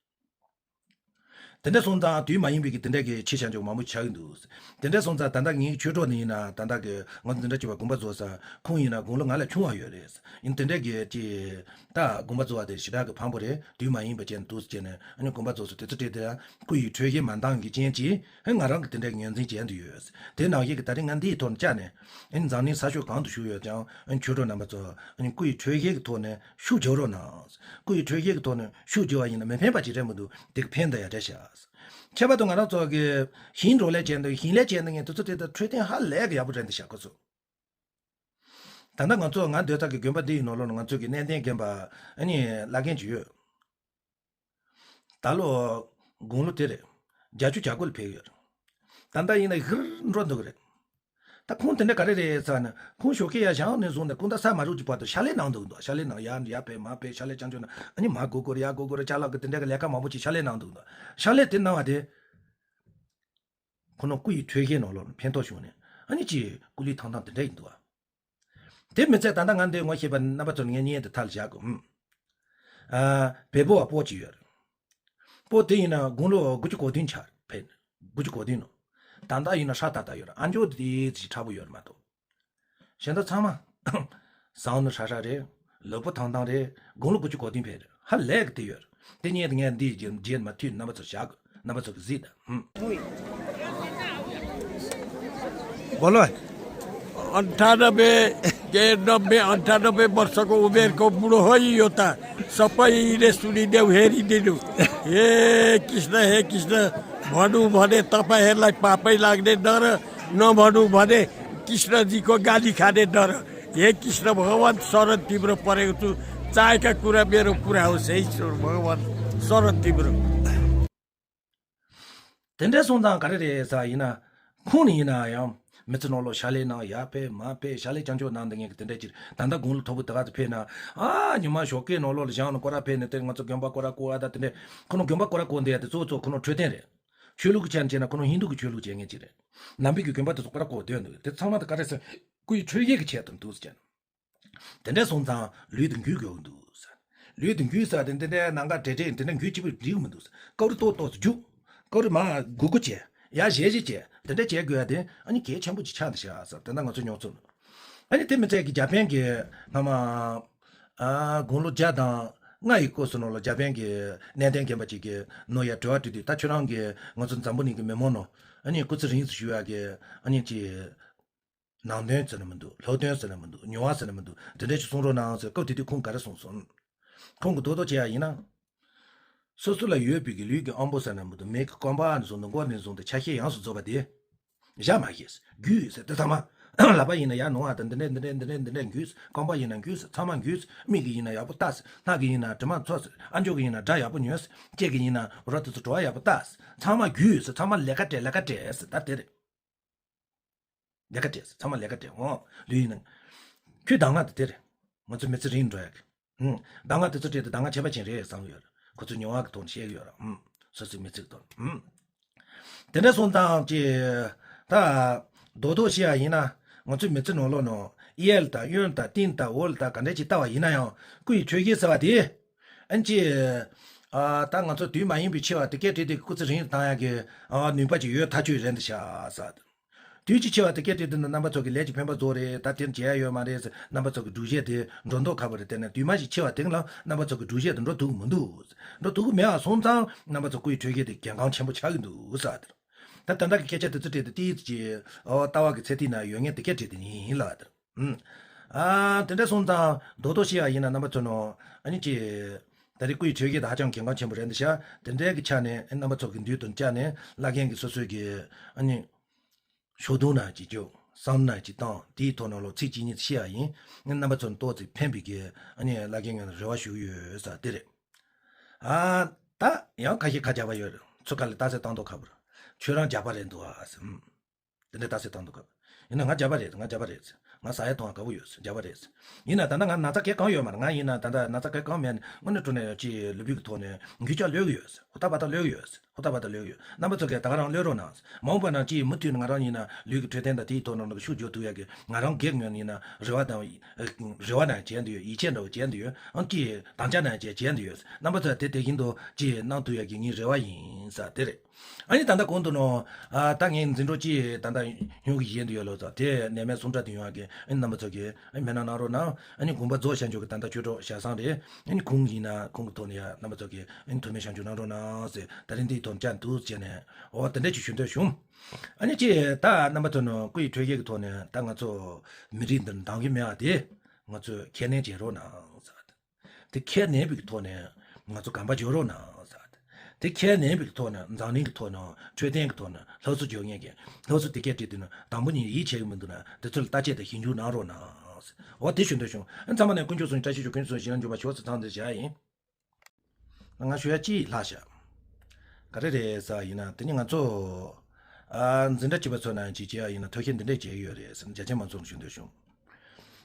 དེ་འདྲ་སོང་ཙང་དུས་མ་ཡིན་པའི་གི་དེ་འདྲ་གི་ཆེ་ཆུང་ཆུང་མང་པོ་ཆགས་ཀྱི་འདུག་དེ་འདྲ་སོང་ཙང་ད་ལྟ་ངའི་ཆོས་གྲོགས་ནི་ཡིན་ན་ད་ལྟ་གི་ང་ཚོ་འདི་འདྲ་བྱེད་པ་དགོངས་པ་རྫོགས་ས། ཁོང་ཡིན་ན་དགུང་ལོ་ང་ལས་ཆུང་བ་ཡོད་རེད། ཡིན་དེ་འདྲ་གི་ཅི་ད་དགོངས་པ་རྫོགས་པ་དེ་ཞེ་དྲག་གི་ཕངས་པོ་རེད། དུས་མ་ཡིན་པ་བྱས་ནས་འདུག་སེ་བྱས་ནས་ཨ་ནི་དགོངས་པ་རྫོགས་སོང་། དེ་ཚོ་སྤྲད་དེ་སྐུ་ཡི་འཕྲོད་བཞེས་མ་འདང་གི་རྐྱེན་གྱིས་ཨ་ང་རང་གི་དེ་འདྲ་གི་ངོས་འཛིན་བྱས་འདུག་ཡོད། དེ་ནང་བཞིན་གི་ད་རིང་ང་འདིའི་ཐོག་ནས་བཅར་ནས་ཨ་ནི་འཛམ་གླིང་ས་ཕྱོགས་གང་དུ་བཞུགས་ཡོད་ཀྱང་ཨ་ནི་ཆོས་གྲོགས་རྣམ་པ་ཚོ་ཨ་ནི་སྐུ་ཡི་འཕྲོད་བཞེས་ཀྱི་ཐོག་ནས་ཤུགས་རྒྱག་རོགས་གནང་། སྐུ་ཡི་འཕྲོད་བཞེས་ཀྱི་ཐོག་ནས་ཤུགས་རྒྱག་པ་ཡིན་ན་མི་ཕན་པ་ཅིག་རེད་མི་འདུག་དེ་གི་ཕན་ད་ཡ་རེད་ཤག་ཁྱད་པར་དུ་ང་རང་ཚོ་གི་ཞིང་འབྲོག་ལས་བྱས་འདུག་ཞིང་ལས་བྱས་འདུག་མཁན་དེ་ཚོ་དེ་ལྟར་འཕྲོད་བསྟེན་ཧ་ལས་གི་ཡག་པོ་རེད་འདི་ཤག་ཁོ་ཚོ། ད་ལྟ་ང་ཚོ་ང་སྡོད་ས་གི་དགོན་པ་འདི་ཡི་ནང་ལོགས་ནས་ང་ཚོ་གི་གནས་བརྟན་རྒན་པ་ཨ་ནི་བླ་རྒན་ཅིག་ཡོད། ད་ལོ་དགུང་ལོ་དེ་རེད། བརྒྱད་ཅུ་གྱ་དགུ་ལ་ཕེབས་ཡོད། ད་ལྟ་ཡིན་ན་ཧིར་འགྲོ་འདུག་གི་རེད། ད་ཁོང་དེ་འདྲ་ག་རེ་རེད་ཟེར་ན་ཁོང་ཞོགས་ཀས་ཡར་ཞང་ནས་བཟུང་ནས་སྐུ་ཟླ་ས་མ་རུབ་ཀྱི་བར་དུ་ཕྱག་ལས་གནང་འདུག་འདུག་ཕྱག་ལས་གནང་ཡ་ཡ་ཕེབས་མ་ཕེབས་ཕྱག་ལས་ཅང་ཅོ་ན་ཨ་ནི་མ་སྒུག་སྒུག་རེད། ཡ་སྒུག་སྒུག་རེད། ཅ་ལག་གི་དེ་འདྲ་གི་ལས་ཀ་མང་པོ་ཅིག་ཕྱག་ལས་གནང་འདུག་འདུག་ཕྱག་ལས་དེ་གནང་བ་དེ། ཁོ་ན་སྐུ་ཡི་འཕྲོད་བཞེས་ནང་ལོགས་ནས་ཕན་ཐོགས་བྱུང་ནས་ཨ་ནི་ཅིག་སྐུ་ལུས་ཐང་ཐང་དེ་འདྲ་ཡིན་འདུག་ཨ། དེ་མི་ཚད་ད་ལྟ་ང་འདི་ངོ་ཤེས་པ་རྣམ་པ་ཚོར་ངས་བརྙན་དེ་མཐའ་ལ་བཞག་གོ། ཨ། བལ་པོ་བ་སྤོ་ཅིག་ཡོད་རེད། སྤོ་དེ་ཡིན་ན་དགུང་ལོ་དགུ་བཅུ་གོ་བདུན་ཆགས་རེད། དགུ་བཅུ་གོ་བདུན་ནོ། ད་ལྟ་ཡིན་ན་ཧྲ་ཏག་ཏག་ཡོད་རེད། ཨ་མཆོག་དེ་ཅིག་མཁྲེགས་པོ་ཡོད་རེད་མ་གཏོགས། གཞན་དག་ཚང་མ་ཟངས་ནི་ཧྲ་ཧྲ་རེད། ལུས་པོ་ཐང་ཐང་རེད། དགུང་ལོ་དགུ་བཅུ་གོ་བདུན་ཕེབས་རེད། ཧ་ལས་གི་དེ་ཡོད་རེད། དེ་ཉིད་ངས་འདིའི་རྗེས་རྗེས་མ་མཐུད་རྣམ་པ་ཚོར་བཞག་གི། རྣམ་པ་ཚོ་གི་གཟིགས་དང་། ཧུམ། སྦོ་ལོ། अन्ठानब्बे, के नब्बे, अन्ठानब्बे वर्षको उमेरको बुढो हो यो त। सबै यिनले सुनिदेऊ, हेरिदिनु। हे कृष्ण, हे कृष्ण, भनौँ भने तपाईँहरूलाई पापै लाग्ने डर, नभनौँ भने कृष्णजीको गाली खाने डर। हे कृष्ण भगवान, शरण तिम्रो परेको छु। चाहेका कुरा मेरो पुरा होस् है ईश्वर भगवान, शरण तिम्रो। དེ་འདྲ་སོང་ཙང་ག་རེ་རེད་ཟེར་ཡིན་ན། ཁོང་ནི་ཡིན་ན་ཡང་མི་ཚེ་ནང་ལོགས་ཕྱག་ལས་གནང་ཡར་ཕེབས་མར་ཕེབས་ཕྱག་ལས་རྐྱང་ཕྱོགས་གནང་བསྡད་མཁན་གྱི་དེ་འདྲ་ཅིག་ད་ལྟ་དགུང་ལོ་མཐོ་པོ་དེ་ག་ཚོད་ཕེབས་ན། ཨ་ཉི་མ་ཞོགས་ཀས་ནང་ལོགས་ལ་བཞེངས་ནས་སྐོར་ར་ཕེབས་ནས་དེ་ང་ཚོ་དགོན་པ་སྐོར་ར་སྐོར་བ་ད་དེ་འདྲ། ཁོ་ནི་དགོན་པ་སྐོར་ར་སྐོར་འདི་ཡ་དེ་གཙོ་བོ་གཙོ་ཁོ་ནི་འཕྲོད་བསྟེན་རེད། ཆོས་ལུགས་ཀྱི་ཆ་ནས་བྱས་ན་ཁོ་ནི་ཧིན་དུ་གི་ཆོས་ལུགས་བྱེད་མཁན་ཅིག་རེད། ནང་པའི་གི་དགོན་པ་དེ་ཚོ་སྐོར་ར་སྐོར་སྡོད་འདུག་དེ་ཚང་མ་དེ་ག་རེ་ཟེར། སྐུ་ཡི་འཕྲོད་བཞེས་ཀྱི་ཆེད་དུ་འདུག་ཟེར། དེ་འདྲ་སོང་ཙང་ལུས་དེ་འགུལ་དགོས་ཀྱི་འདུག་ཟེར། ལུས་དེ་འགུལ་ཟེར་དེ་འདི་འདྲའི་ནང་ག་བྲེལ་བྲེལ་འདི་འདྲ་འགུལ་གཅིག་པུ་འགྲིག་གི་མི་འདུག་ཟེར། སྐབས་རེ་ཏོག་ཏོག་ཙམ་རྒྱུག་སྐབས་རེ་མར་སྒུར་སྒུར་བྱས། ཡར་བཞེས་བཞེས་བྱས། དེ་འདྲ་བྱེད་དགོས་ཡ་དེ་ཨ་ནི་གལ་ཆེན་པོ་ཅིག་ཆགས་འདུག་ཤག་ཟེར། དེ་འདྲ་ང་ཚོ་མྱོང་ཚོར། ཨ་ནི་དེ་མི་ཚད་ཀྱི་འཇར་པན་གྱི་སྔ་མ། ཨ་དགུང་ལོ་བརྒྱ་དང་ལྔ་ཡི་སྐབས་སུ་ནང་ལ་འཇར་པན་གྱི་གནས་བརྟན་རྒན་པ་ཅིག་གིས་ནོ་ཡར་དྲི་བ་དྲིས་དུས། ད་ཁྱོད་རང་གིས་ང་ཚོ་འཛམ་བུ་གླིང་གི་མི་མང་ནང་ཨ་ནི་སྐུ་ཚེ་རིང་དུ་བཞུགས་ཡ་གི་ཨ་ནི་ཅིག་ནང་དོན་ཟེར་ན་མི་འདུག་ལྷག་དོན་ཟེར་ན་མི་འདུག་མྱོང་བ་ཟེར་ན་མི་འདུག་དེ་འདྲ་ཞིག་གསུང་རོགས་གནང་ཟེར། སྐབས་དེ་དུས་ཁོང་ག་རེ་གསུངས་སོང་། ཁོང་གིས་རྡོག་རྡོག་བྱས་ཡ་ཡིན་ན། སོ་སོ་ལ་ཡོད་པའི་གི་ལུས་ཀྱི་ཨམ་པོ་ཟེར་ན་མི་འདུག་མིག་གི་རྐང་པ་ནས་བཟུང་སྟེ་མགོ་ནས་བཟུང་སྟེ་ཆ་ཤས་ཡོངས་སུ་རྫོགས་པ་དེ། བཞག་མ་ཤེས། རྒྱུས་ཟེར་དེ་ཚང་མ། ལག་པ་ཡིན་ན་ཡར་ནོར་བ་དང་འདི་འདྲས་འདི་འདྲས་འདི་འདྲས་འདི་འདྲས་འགུལ་ཟེར། རྐང་པ་ཡིན་ན་འགུལ་ཟེར། ཚང་མ་འགུལ་ཟེར། མིག་གི་ཡིན་ན་ཡག་པོ་ལྟ་ཟེར། སྣ་གི་ཡིན་ན་དྲི་མ་འཚོ་ཟེར། ཨ་མཆོག་གི་ཡིན་ན་སྒྲ་ཡག་པོ་ཉོན་ཟེར། ལྕེ་གི་ཡིན་ན་རོ་དེ་ཚོ་བྲོ་བ་ཡག་པོ་ལྟ་ཟེར། ཚང་མ་རྒྱུས་ཡོད་ཟེར། ཚང་མ་ལས་ཀ་སྤྲད་ལས་ཀ་སྤྲད་ཟེར། ད་དེ་རེད། ལས་ཀ་སྤྲད་ཟེར། ཚང་མ་ལས་ཀ་སྤྲད་འོང་ལུས་ཡིན་ན། ཁྱོད་གདམས་ངག་དེ་དེ་རེད། ང་ཚོ་མི་ཚེ་རིང་འགྲོ་ཡག་གི་ཧུམ། གདམས་ངག་དེ་ཚོ་སྤྲད་དེ་གདམས་ངག་ཁྱད་པར་ཅན་རེད་བསམ་ཡོད་རེད། ཁོ་ཚོའི་མྱོང་བ་གི་ཐོག་ནས་བཤད་ཀྱི་ཡོད་རེད། ཧུམ། སོ་སོའི་མི་ཚེ་གི་ཐོག་ནས་ཧུམ། དེ་འདྲ་སོང་ཙང་ཅི། ད། རྡོག་རྡོག་བཤད་ཡ་ཡིན་ན། ང་ཚོའི་མི་ཚེ་ནང་ལོགས་ནང་། གཡས་ལ་དང་གཡོན་ལ་དང་སྟེང་ལ་དང་འོག་ལ་དང་ག་འདྲ་ཅིག་ལྟ་བ་ཡིན་ན་ཡང་སྐུ་ཡི་འཕྲོད་བཞེས་ཟེར་བ་དེ། ཨན་ཅི། ཨ་ད་ང་ཚོ་དུས་མ་ཡིན་པའི་འཆི་བ་དེ་སྐད་བྲིས་ཏེ་སྐུ་ཚེ་རིང་བཏང་ཡག་གི་ཨ་ནུས་པ་ཅིག་ཡོད་ཐག་ཆོད་རེད་འདི་ཤག་ཟེར། དུས་ཅིག་འཆི་བ་དེ་སྐད་བྲིས་ཏེ་ན་རྣམ་པ་ཚོ་གི་ལས་ཀྱི་ཕན་པ་རྫོགས་རེད། ད་དེར་བྱེད་ཡ་ཡོད་མ་རེད་ཟེར། རྣམ་པ་ཚོ་གི་སྒྲུབ་བྱེད་དེ་འགྲོ་ལྡོག་ཁ་པོ་རེད། དེ་ན་དུས་མ་ཞིག་འཆི་བ་དེ་ལ་རྣམ་པ་ཚོ་གི་སྒྲུབ་བྱེད་དེ་འགྲོ་ཐུབ་ཀྱི་མི་འདུག་འགྲོ་ཐུབ་ཀྱི་མེད་པ་སོང་ཙང་རྣམ་པ་ཚོ་སྐུ་ཡི་འཕྲོད་བཞེས་དེ་གལ་འགངས་ཆེན་པོ་ཆགས་ཀྱི་འདུག་ཟེར། ད་དེ་འདྲ་གི་སྐད་ཆ་དེ་ཚོ་བྲིས་ཏེ་ཏིས་ཀྱི་ཨོ་ལྟ་བ་གི་ཚད་ཐིག་ན་ཡོད་ངེས་དེ་སྐད་བྲིས་ཏེ་ཡིན་ལ་དེར། ཨ་དེ་འདྲ་སོང་ཙང་རྡོག་རྡོག་བཤད་ཡ་ཡིན་ན་རྣམ་པ་ཚོ་ནང་ཨ་ནི་ཅི། ད་རེས་སྐུ་ཡི་འཕྲོད་བཞེས་དེ་ཧ་ཅང་གལ་འགངས་ཆེན་པོ་རེད་འདི་ཤག་དེ་འདྲའི་གི་ཆ་ནས་རྣམ་པ་ཚོ་གི་མདུན་དུ་བཅར་ནས་བླ་རྒན་གྱི་སོ་སོའི་གི་ཨ་ནི། ཞོགས་དུང་ན་ཅིག་བཅུག་བསམ་ན་ཅིག་བཏང་དེའི་ཐོག་ནང་ལོགས་ཚིག་གཅིག་གཉིས་བཤད་ཡ་ཡིན། རྣམ་པ་ཚོ་ནི་ཏོག་ཙམ་ཕན་པའི་གི་ཨ་ནི་བླ་རྒན་ངོས་ནས་རེ་བ་ཞུ་གི་ཡོད་ས་དེ་རེད། ཨ་ད་ཡང་ཁ་ཤས་ཁ་རྒྱག་པ་ཡོད་རེད། ཚུར་ཁ་ལ་རྟགས་གསལ་བཏང་མདོག་ཁ་པོ་རེད། ཁྱོད་རང་རྒྱག་པ་རེད་འདུག་ཨ་ཟེར། དེ་འདྲ་རྟགས་གསལ་བཏང་འདུག་ག་ཡིན་ན་ང་རྒྱབ་པ་རེད། ང་རྒྱབ་པ་རེད། ང་ཟ་ཡ་འཐུང་ཡ་དགའ་པོ་ཡོད། རྒྱབ་པ་རེད། ཡིན་ན་ད་ལྟ་ང་ན་ཚ་གང་ཡང་ཡོད་མ་རེད། ང་ཡིན་ན་ད་ལྟ་ན་ཚ་གང་ཡང་མེད། དངོས་གནས་དྲང་གནས་ཅིག་ལུས་པོའི་གི་ཐོག་ནས་འགུལ་སྐྱོད་ལོས་ཀྱི་ཡོད། ཧུར་ཐག་བ་ཐག་ལོས་ཀྱི་ཡོད། ཧུར་ཐག་བ་ཐག་ལོས་ཀྱི་ཡོད། རྣམ་པ་ཚོ་གིས་ད་ག་རང་ལོས་རོགས་གནང་། མ་འོངས་པ་ན་ཅིག་མུ་མཐུད་ནས་ང་རང་ཡིན་ན་ལུས་ཀྱི་འཕྲོད་བསྟེན་དང་དེའི་ཐོག་ནང་ལ་ཤུགས་རྒྱག་ཐུབ་ཡ་གི་ང་རང་སྒེར་ངོས་ནས་ཡིན་ན་རེ་བ་དང་། རེ་བ་ནང་བྱས་འདུག་ཡོད། ཡིད་ཆེས་འདྲ་བོ་བྱས་འདུག་ཡོད། ཨང་ཅིག་དམ་བཅའ་ནང་བྱས་བྱས་འདུག་ཡོད། རྣམ་པ་ཚོ་དེ་དེ་བཞིན་དུ་ཅིག་གནང་ཐུབ་ཡ་གི་ངའི་རེ་བ་ཡིན་ས་དེ་རེད། ཨ་ནི་ད་ལྟ་གོང་དུ་ནོ། ཨ་ད་ངས་འཛིན་གྲྭ་གཅིག་ད་ལྟ་སྨྱོ་གི་བཞེས་འདུག་ཡོད་ལོ་ཙང་དེ་ནད་མེད་གསུམ་གྲ་དུ་ཡོང་བ་གི་ཨ་ནི་རྣམ་པ་ཚོ་གི་ཨ་ནི་སྨོན་ལམ་གནང་རོགས་གནང་། ཨ་ནི་དགོངས་པ་རྫོགས་ཤར་འཇོག་གི་ད་ལྟ་ཆོས་གྲོགས་ཞག་བཟང་རེད། ཨ་ནི་ཁོང་ཡིན་ན་ཁོང་གི་ཐོག་ནས་ཡ་རྣམ་པ་ཚོ་གི་ཨ་ནི་ཐུགས་སྨོན་ཤར་འཇོག་གནང་རོགས་གནང་ཟེར། ད་རིང་འདིའི་ཐོག་བཅར་འདུག་བྱས་ནས་འོ་དེ་འདྲ་ཅིག་ཞུ་འདོད་བྱུང་། ཨ་ནི་ཅི་ད་རྣམ་པ་ཚོ་ནི་སྐུ་ཡི་འཕྲོད་བཞེས་ཀྱི་ཐོག་ནས་ད་ང་ཚོ་མི་རིགས་འདིར་འདང་གི་མེད་པ་དེ་ང་ཚོས་ཁས་ལེན་བྱེད་རོགས་གནང་ཟེར། དེ་ཁས་ལེན་པའི་ཐོག་ནས་ང་ཚོ་གོམ་པ་རྒྱག་རོགས་གནང་ཟེར། དེ་ཁས་ལེན་པའི་ཐོག་ནས་འཛམ་གླིང་གི་ཐོག་ནས་འཕྲོད་བསྟེན་གྱི་ཐོག་ནས་སློབ་གསོ་རྒྱག་མཁན་གྱི་སློབ་གསོ་དེ་སྐད་བྲིས་དུས་ན་དང་པོ་ཉིད་ཡིད་ཆེས་ཀྱི་མི་འདུག་ན་དེ་ཚོ་ལ་བརྟག་དཔྱད་དང་ཞིབ་འཇུག་གནང་རོགས་གནང་ཟེར། འོ་དེ་ཞུ་འདོད་བྱུང་། ཨ་ཚང་མ་ནས་དཀོན་མཆོག་གསུམ་བཀྲ་ཤིས་ཤོག་དཀོན་མཆོག་གསུམ་ཞིང་ལ་འཇུག་པ་ཤོག་ཟེར་ཚང་འདི་བྱ་ཡིན། ང་ཞུ་ཡ་གཅིག་ལྷག་ཤག་ག་རེ་རེད་ཟེར་ཡིན་ན་དེ་ནི་ང་ཚོ། ཨ་འཛིན་གྲྭ་གཅིག་པ་ཚོ་ནང་ཅིག་བྱེད་ཡ་ཡིན་ན་ཐབས་ཤེས་འདི་འདྲས་བྱེད་ཀྱི་ཡོད་རེད་ཟེར་ནས་རྒྱ་ཆེན་མང་ཚོགས་ལ་ཞུ་འདོད་བྱུང་།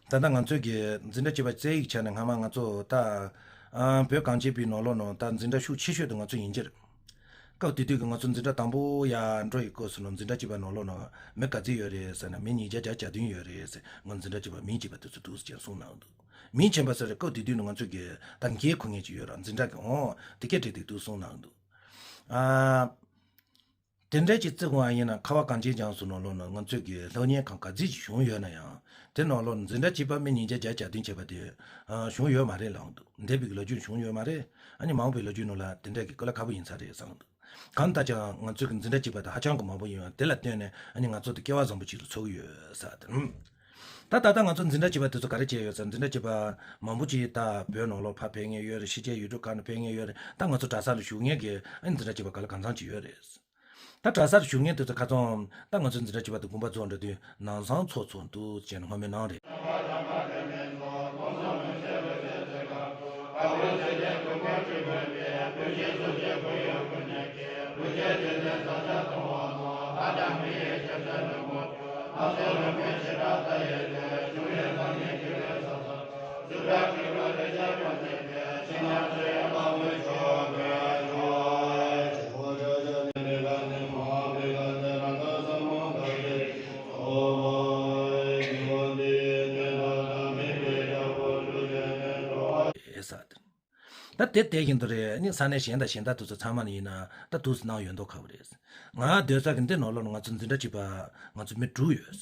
ད་ལྟ་ང་ཚོའི་གི་འཛིན་གྲྭ་གཅིག་པ་རྩེ་ཡིག་ཆ་ནས་སྔ་མ་ང་ཚོ་ད། ཨ་བོད་གངས་ཅན་པའི་ནང་ལོགས་ནང་ད་འཛིན་གྲྭ་ཤུགས་ཆེ་ཤོས་དེ་ང་ཚོ་ཡིན་གྱི་རེད། སྐབས་དེ་དུས་ཀྱི་ང་ཚོ་འཛིན་གྲྭ་དང་པོ་ཡར་འགྲོ་ཡི་སྐབས་སུ་ནང་འཛིན་གྲྭ་གཅིག་པ་ནང་ལོགས་ནང་མི་ག་ཚོད་ཡོད་རེད་ཟེར་ན་མི་ཉིས་བརྒྱ་བརྒྱ་གྱ་བདུན་ཡོད་རེད་ཟེར། ང་འཛིན་གྲྭ་གཅིག་པ་མིང་གཅིག་པ་དེ་ཚོ་འདུག་ཟེར་གསུངས་གནང་འདུག་མིང་ཆེན་པ་ཟེར་རེད། སྐབས་དེ་དུས་ནང་ང་ཚོ་གི་ད་འགན་འཁུར་མཁན་ཅིག་ཡོད་ར་འཛིན་གྲྭ་གི་འོང་དེ་སྐད་བྲིས་དེ་འདུག་གསུངས་གནང་འདུག་ཨ། དེ་འདྲ་ཅིག་བརྩི་དགོས་པ་ཡིན་ན་ཁ་བ་གངས་ཅན་ལྗོངས་སུ་ནང་ལོགས་ན་ང་ཚོས་ཀྱི་སློབ་གཉེར་ཁང་ག་ཚོད་ཅིག་བྱུང་ཡོད་ན་ཡང་དེ་ནང་ལོགས་ན་འཛིན་གྲྭ་གཅིག་པ་མི་ཉིས་བརྒྱ་བརྒྱ་གྱ་བདུན་བྱས་པ་དེ་བྱུང་ཡོད་མ་རེད་ལབ་འདུག་འདས་པའི་ལོ་རྒྱུས་བྱུང་ཡོད་མ་རེད། ཨ་ནི་མ་འོངས་པའི་ལོ་རྒྱུས་ནང་ལ་དེ་འདྲ་གི་དཀའ་ལས་ཁག་པོ་ཡིན་ས་རེད་བསམ་འདུག་གང་ལྟར་ཀྱང་ང་ཚོས་ཀྱི་འཛིན་གྲྭ་གཅིག་པ་དེ་ཧ་ཅང་གི་མང་པོ་ཡིན་པ་དེ་ལ་བརྟེན་ནས་ཨ་ནི་ང་ཚོ་དེ་སྐལ་བ་བཟང་པོ་ཅིག་ལ་ཚོར་གི་ཡོད་ས་དེ། ད་ད་ལྟ་ང་ཚོ་འཛིན་གྲྭ་བཅུ་པ་དེ་ཚོ་ག་རེ་བྱས་ཡོད་ཟེར། འཛིན་གྲྭ་བཅུ་པ་མང་པོ་ཅིག་ད་བོད་ནང་ལོགས་ཕར་ཕེབས་མཁན་ཡོད་རེད། ཕྱི་རྒྱལ་ཡུལ་གྲུ་ཁག་ནས་ཕེབས་མཁན་ཡོད་རེད། ད་ང་ཚོ་གྲྭ་ས་ལ་བཞུགས་མཁན་གྱི་ཨ་ནི་འཛིན་གྲྭ་བཅུ་པ་ག་ལ་གང་འཚམ་ཅིག་ཡོད་རེད། ད་གྲྭ་སར་བཞུགས་མཁན་དེ་ཚོ་ཁ་ཚང་ད་ང་ཚོའི་འཛིན་གྲྭ་བཅུ་པ་དང་དགོན་པ་རྫོགས་འགྲོ་དུས་ནང་སང་ཚོགས་ཚོགས་འདུག་ཅེས་སྔོན་མའི་ནང་རེད། ཨེ་ས་དེ། ད་དེ་དེ་བཞིན་དུ་རེད། ཨ་ནི་ས་གནས་གཞན་དང་གཞན་དག་དེ་ཚོ་ཚང་མ་ནི་ཡིན་ན་ད་འདུག་སེ་གནང་ཡོད་མདོག་ཁ་པོ་རེད། ང་སྡོད་ས་གི་འདི་ནང་ལོགས་ལ་ང་ཚོ་འཛིན་གྲྭ་གཅིག་པ་ང་ཚོ་མི་དྲུག་ཡོད།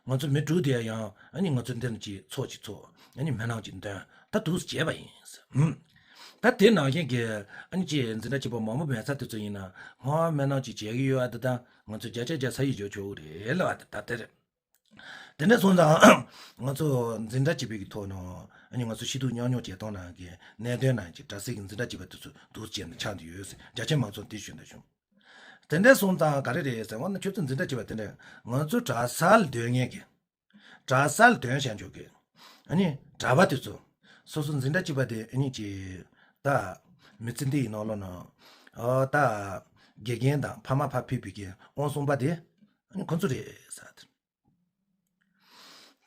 ང་ཚོ་མི་དྲུག་དེ་ཡང་ཨ་ནི་ང་ཚོ་འདི་ནས་ཅིག་ཚོགས་ཅིག་ཚོགས། ཨ་ནི་སྨོན་ལམ་ཅིག་འདོན། ད་འདུག་སེ་བྱས་པ་ཡིན། ཧུམ། ད་དེ་ནང་བཞིན་གྱི་ཨ་ནི་ཅིག་འཛིན་གྲྭ་གཅིག་པ་མང་པོ་མེད་ས་དེ་ཚོ་ཡིན་ན་སྔོན་སྨོན་ལམ་ཅིག་བྱེད་ཀྱི་ཡོད་ཨ། ད་ད་ང་ཚོ་བརྒྱ་ཆ་བརྒྱ་ས་ཡིས་འཇོག་ཆོག་གི་རེད་ལབ་ཨ། ད་ད་དེ་རེད། དེ་འདྲ་སོང་ཙང་ང་ཚོ་འཛིན་གྲྭ་གཅིག་པའི་གི་ཐོག་ནས་ཨ་ནི་ང་ཚོ་སྐྱིད་སྡུག་མཉམ་མྱོང་བྱེད་སྟངས་ནང་གི་གནད་དོན་ནང་གི་གྲྭ་སའི་གི་འཛིན་གྲྭ་གཅིག་པ་དེ་ཚོ་འདུག་སེ་བྱས་ནས་ཆགས་བསྡད་ཡོད་ཟེར་རྒྱ་ཆེ་མང་ཚོགས་འདི་ཞུ་འདོད་བྱུང་། དེ་འདྲ་སོང་ཙང་ག་རེ་རེད་ཟེར་བ་ན་ཁྱོད་ཚོ་འཛིན་གྲྭ་གཅིག་པ་དེ་འདྲ་ང་ཚོ་གྲྭ་སར་སྡོད་མཁན་གི་གྲྭ་སར་སྡོད་བཞག་འཇོག་གི་ཨ་ནི་གྲྭ་པ་དེ་ཚོ་སོ་སོ་འཛིན་གྲྭ་གཅིག་པ་དེ་ཨ་ནི་ཅི་ད་མི་ཚེ་འདི་ཡི་ནང་ལོགས་ནང་ཨ་ད་དགེ་རྒན་དང་ཕ་མ་ཕར་ཕུད་པའི་གི་དབང་སོང་པ་དེ་ཨ་ནི་ཁོ་ཚོ་རེད་ཟེར།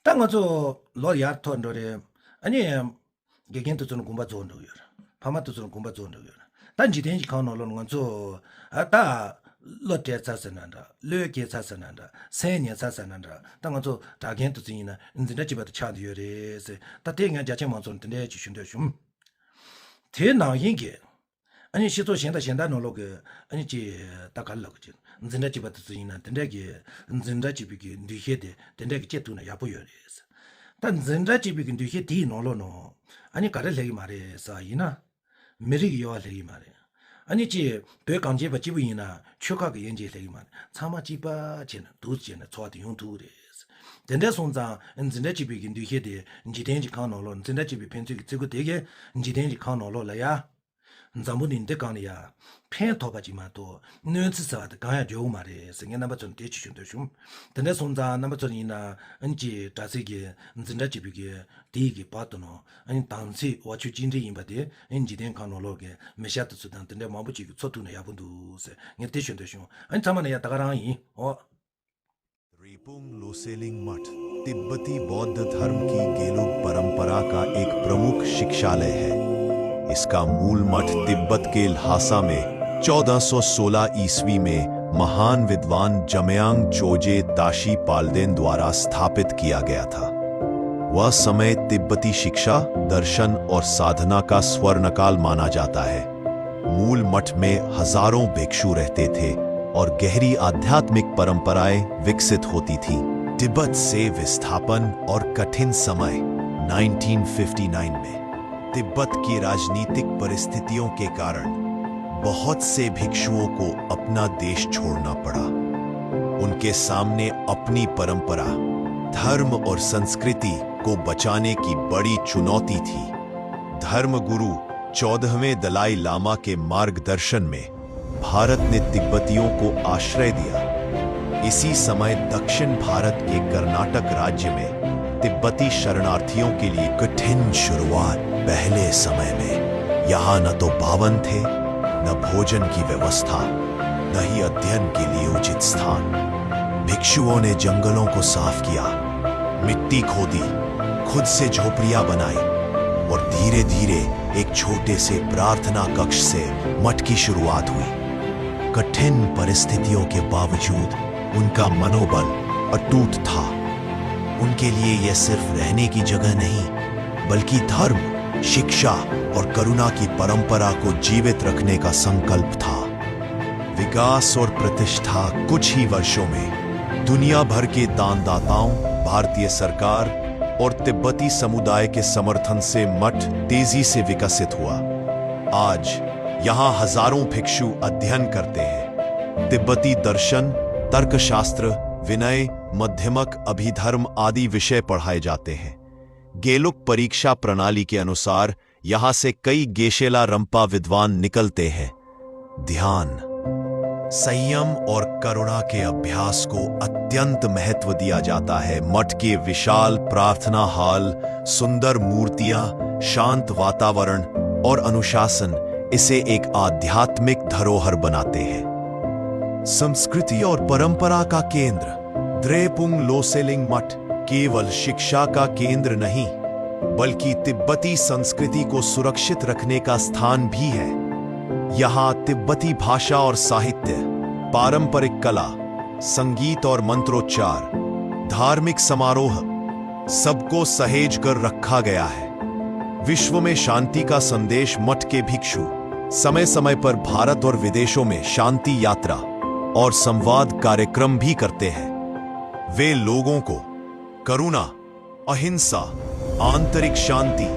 ད་ང་ཚོ་ལོ་ཡར་མཐོ་འགྲོ་རེད། ཨ་ནི་དགེ་རྒན་དེ་ཚོ་ནི་དགོན་པ་རྫོགས་འགྲོ་ཡོད་རེད། ཕ་མ་དེ་ཚོ་ནི་དགོན་པ་རྫོགས་འགྲོ་ཡོད་རེད། ད་འཇིག་རྟེན་གྱི་ཁམས་ནང་ལོགས་ང་ཚོ་ཨ་ད་བློ་བྲལ་ཚར་ཟེར་ན་འདྲ། བློས་སྐྱེས་ཚར་ཟེར་ན་འདྲ། སེམས་ཉལ་ཚར་ཟེར་ན་འདྲ། ད་ང་ཚོ་གྲྭ་རྒན་དེ་ཚོ་ཡིན་ན་འཛིན་གྲྭ་གཅིག་པ་དེ་ཆགས་བསྡད་ཡོད་རེད་ཟེར། ད་དེ་ངས་རྒྱ་ཆེ་མང་ཚོགས་ལ་དེ་འདྲ་ཅིག་ཞུ་འདོད་བྱུང་། དེ་ནང་བཞིན་གྱི་ཨ་ནི་སྤྱི་ཚོགས་གཞན་དང་གཞན་དག་ནང་ལོགས་ཀྱི་ཨ་ནི་ཅི་ད་ག་རེ་ལབ་དགོས་ཀྱི། འཛིན་གྲྭ་གཅིག་པ་དེ་ཚོ་ཡིན་ན་དེ་འདྲ་གི་འཛིན་གྲྭ་གཅིག་པའི་གི་འདུ་ཤེས་དེ་དེ་འདྲ་གི་སྐྱེ་ཐུབ་ན་ཡག་པོ་ཡོད་རེད། ད་འཛིན་གྲྭ་གཅིག་པའི་གི་འདུ་ཤེས་དེའི་ནང་ལོགས་ནང་ཨ་ནི་ག་རེ་སླེབས་ཀྱི་མ་རེད་ཟེར་བ་ཡིན་ན། མི་རིགས་ཀྱི་དབྱེ་བ་སླེབས་ཀྱི་མ་རེད། ཨ་ནི་ཅི་བོད་གངས་ཅན་པ་གཅིག་པུ་ཡིན་ན་ཆོལ་ཁ་གི་དབྱེ་འབྱེད་སླེབས་ཀྱི་མ་རེད། ཚང་མ་གཅིག་པ་བྱས་ནས་འདུག་སེ་བྱས་ནས་འཚོ་བ་དེ་ཡོང་ཐུབ་ཀྱི་རེད། དེ་འདྲ་སོང་ཙང་འཛིན་གྲྭ་གཅིག་པའི་གི་འདུ་ཤེས་དེ་འཇིག་རྟེན་གྱི་ཁམས་ནང་ལོགས། འཛིན་གྲྭ་གཅིག་པའི་ཕན་ཚུན་གྱི་བརྩི་བཀུར་དེ་གས་འཇིག་རྟེན་གྱི་ཁམས་ནང་ལོགས་ལ་ཡ། འཛམ་བུ་གླིང་འདི་སྒང་ལ་ཡ། ཕན་ཐོགས་པ་ཅིག་མ་གཏོགས་གནོད་འཚེ་ཟེར་བ་དེ་གང་ཡང་འབྱུང་གི་མ་རེད་ཟེར་ངས་རྣམ་པ་ཚོ་ལ་དེ་ཅིག་ཞུ་འདོད་བྱུང་། དེ་འདྲ་སོང་ཙང་རྣམ་པ་ཚོ་ཡིན་ན་ཨ་ནི་ཅི་གྲྭ་སའི་གི་འཛིན་གྲྭ་གཅིག་པའི་གི་དེའི་གི་བར་དུ་ནང་ཨ་ནི་དམ་ཚིག་དབང་ཕྱུག་གཅིག་སྒྲིལ་ཡིན་པ་དེ་ཨ་ནི་འཇིག་རྟེན་ཁམས་ནང་ལོགས་ཀྱི་མི་ཤ་དེ་ཚོ་དང་དེ་འདྲ་མང་པོ་ཅིག་གི་འཚོ་ཐུབ་ན་ཡག་པོ་འདུག་ཟེར་ངས་དེ་ཞུ་འདོད་བྱུང་། ཨ་ནི་ཚང་མ་ནས་ཡ་ད་ག་རང་ཡིན། འོ། Drepung Loseling Math, तिब्बती बौद्ध धर्म की गेलुग परंपरा का एक प्रमुख शिक्षालय है। इसका मूल मठ तिब्बत के ल्हासा में चौदह सौ सोलह ईस्वी में महान विद्वान जमयांग चोजे ताशी पालदेन द्वारा स्थापित किया गया था। वह समय तिब्बती शिक्षा, दर्शन और साधना का स्वर्णकाल माना जाता है। मूल मठ में हजारों भिक्षु रहते थे और गहरी आध्यात्मिक परंपराएं विकसित होती थीं। तिब्बत से विस्थापन और कठिन समय। नाइनटीन फिफ्टी नाइन में तिब्बत की राजनीतिक परिस्थितियों के कारण बहुत से भिक्षुओं को अपना देश छोड़ना पड़ा। उनके सामने अपनी परंपरा, धर्म और संस्कृति को बचाने की बड़ी चुनौती थी। धर्मगुरु चौदहवें दलाई लामा के मार्गदर्शन में भारत ने तिब्बतियों को आश्रय दिया। इसी समय दक्षिण भारत के कर्नाटक राज्य में तिब्बती शरणार्थियों के लिए कठिन शुरुआत। पहले समय में यहाँ न तो भवन थे, न भोजन की व्यवस्था, न ही अध्ययन के लिए उचित स्थान। भिक्षुओं ने जंगलों को साफ किया, मिट्टी खोदी, खुद से झोपड़ियां बनाई और धीरे-धीरे एक छोटे से प्रार्थना कक्ष से मठ की शुरुआत हुई। कठिन परिस्थितियों के बावजूद उनका मनोबल अटूट था। उनके लिए यह सिर्फ रहने की जगह नहीं, बल्कि धर्म, शिक्षा और करुणा की परंपरा को जीवित रखने का संकल्प था। विकास और प्रतिष्ठा। कुछ ही वर्षों में दुनिया भर के दानदाताओं, भारतीय सरकार और तिब्बती समुदाय के समर्थन से मठ तेजी से विकसित हुआ। आज यहाँ हजारों भिक्षु अध्ययन करते हैं। तिब्बती दर्शन, तर्कशास्त्र, विनय, मध्यमक, अभिधर्म आदि विषय पढ़ाए जाते हैं। गेलुक परीक्षा प्रणाली के अनुसार यहाँ से कई गेशेला रंपा विद्वान निकलते हैं। ध्यान, संयम और करुणा के अभ्यास को अत्यंत महत्व दिया जाता है। मठ के विशाल प्रार्थना हॉल, सुंदर मूर्तियां, शांत वातावरण और अनुशासन इसे एक आध्यात्मिक धरोहर बनाते हैं। संस्कृति और परंपरा का केंद्र, द्रेपुंग लोसेलिंग मठ केवल शिक्षा का केंद्र नहीं, बल्कि तिब्बती संस्कृति को सुरक्षित रखने का स्थान भी है। यहाँ तिब्बती भाषा और साहित्य, पारंपरिक कला, संगीत और मंत्रोच्चार, धार्मिक समारोह, सबको सहेज कर रखा गया है। विश्व में शांति का संदेश। मठ के भिक्षु समय-समय पर भारत और विदेशों में शांति यात्रा और संवाद कार्यक्रम भी करते हैं। वे लोगों को करुणा, अहिंसा, आंतरिक शांति,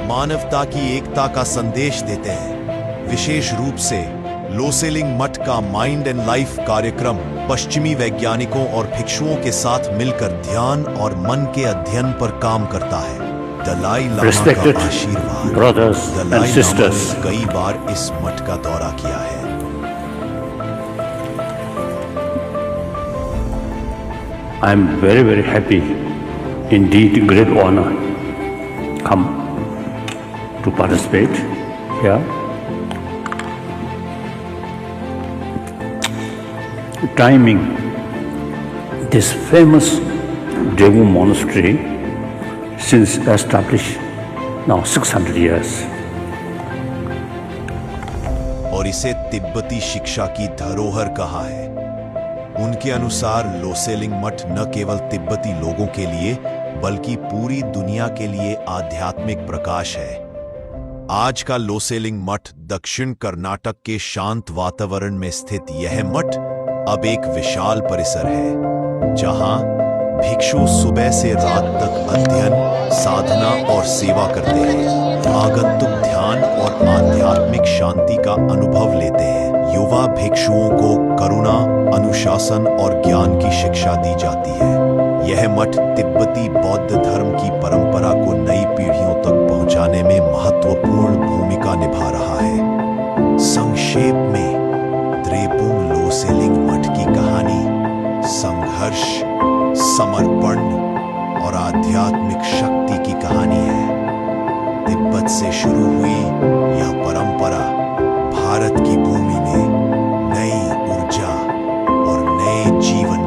मानवता की एकता का संदेश देते हैं। विशेष रूप से लोसेलिंग मठ का माइंड एंड लाइफ कार्यक्रम पश्चिमी वैज्ञानिकों और भिक्षुओं के साथ मिलकर ध्यान और मन के अध्ययन पर काम करता है। दलाई लामा का Respected आशीर्वाद। Brothers and दलाई लामा sisters, ने कई बार इस मठ का दौरा किया है। I am very, very happy, indeed great honor, come to participate here. Timing, this famous Drepung Monastery, since established now six hundred years. और इसे तिब्बती शिक्षा की धरोहर कहा है। उनके अनुसार लोसेलिंग मठ न केवल तिब्बती लोगों के लिए, बल्कि पूरी दुनिया के लिए आध्यात्मिक प्रकाश है। आज का लोसेलिंग मठ दक्षिण कर्नाटक के शांत वातावरण में स्थित यह मठ अब एक विशाल परिसर है, जहां भिक्षु सुबह से रात तक अध्ययन, साधना और सेवा करते हैं। आगंतुक ध्यान और आध्यात्मिक शांति का अनुभव लेते हैं। युवा भिक्षुओं को करुणा, अनुशासन और ज्ञान की शिक्षा दी जाती है। यह मठ तिब्बती बौद्ध धर्म की परंपरा को नई पीढ़ियों तक पहुंचाने में महत्वपूर्ण भूमिका निभा रहा है। संक्षेप में, त्रेपुंग लोसेलिंग मठ की कहानी संघर्ष, समर्पण और आध्यात्मिक शक्ति की कहानी है। तिब्बत से शुरू हुई यह परंपरा भारत की भूमि में नई ऊर्जा और नए जीवन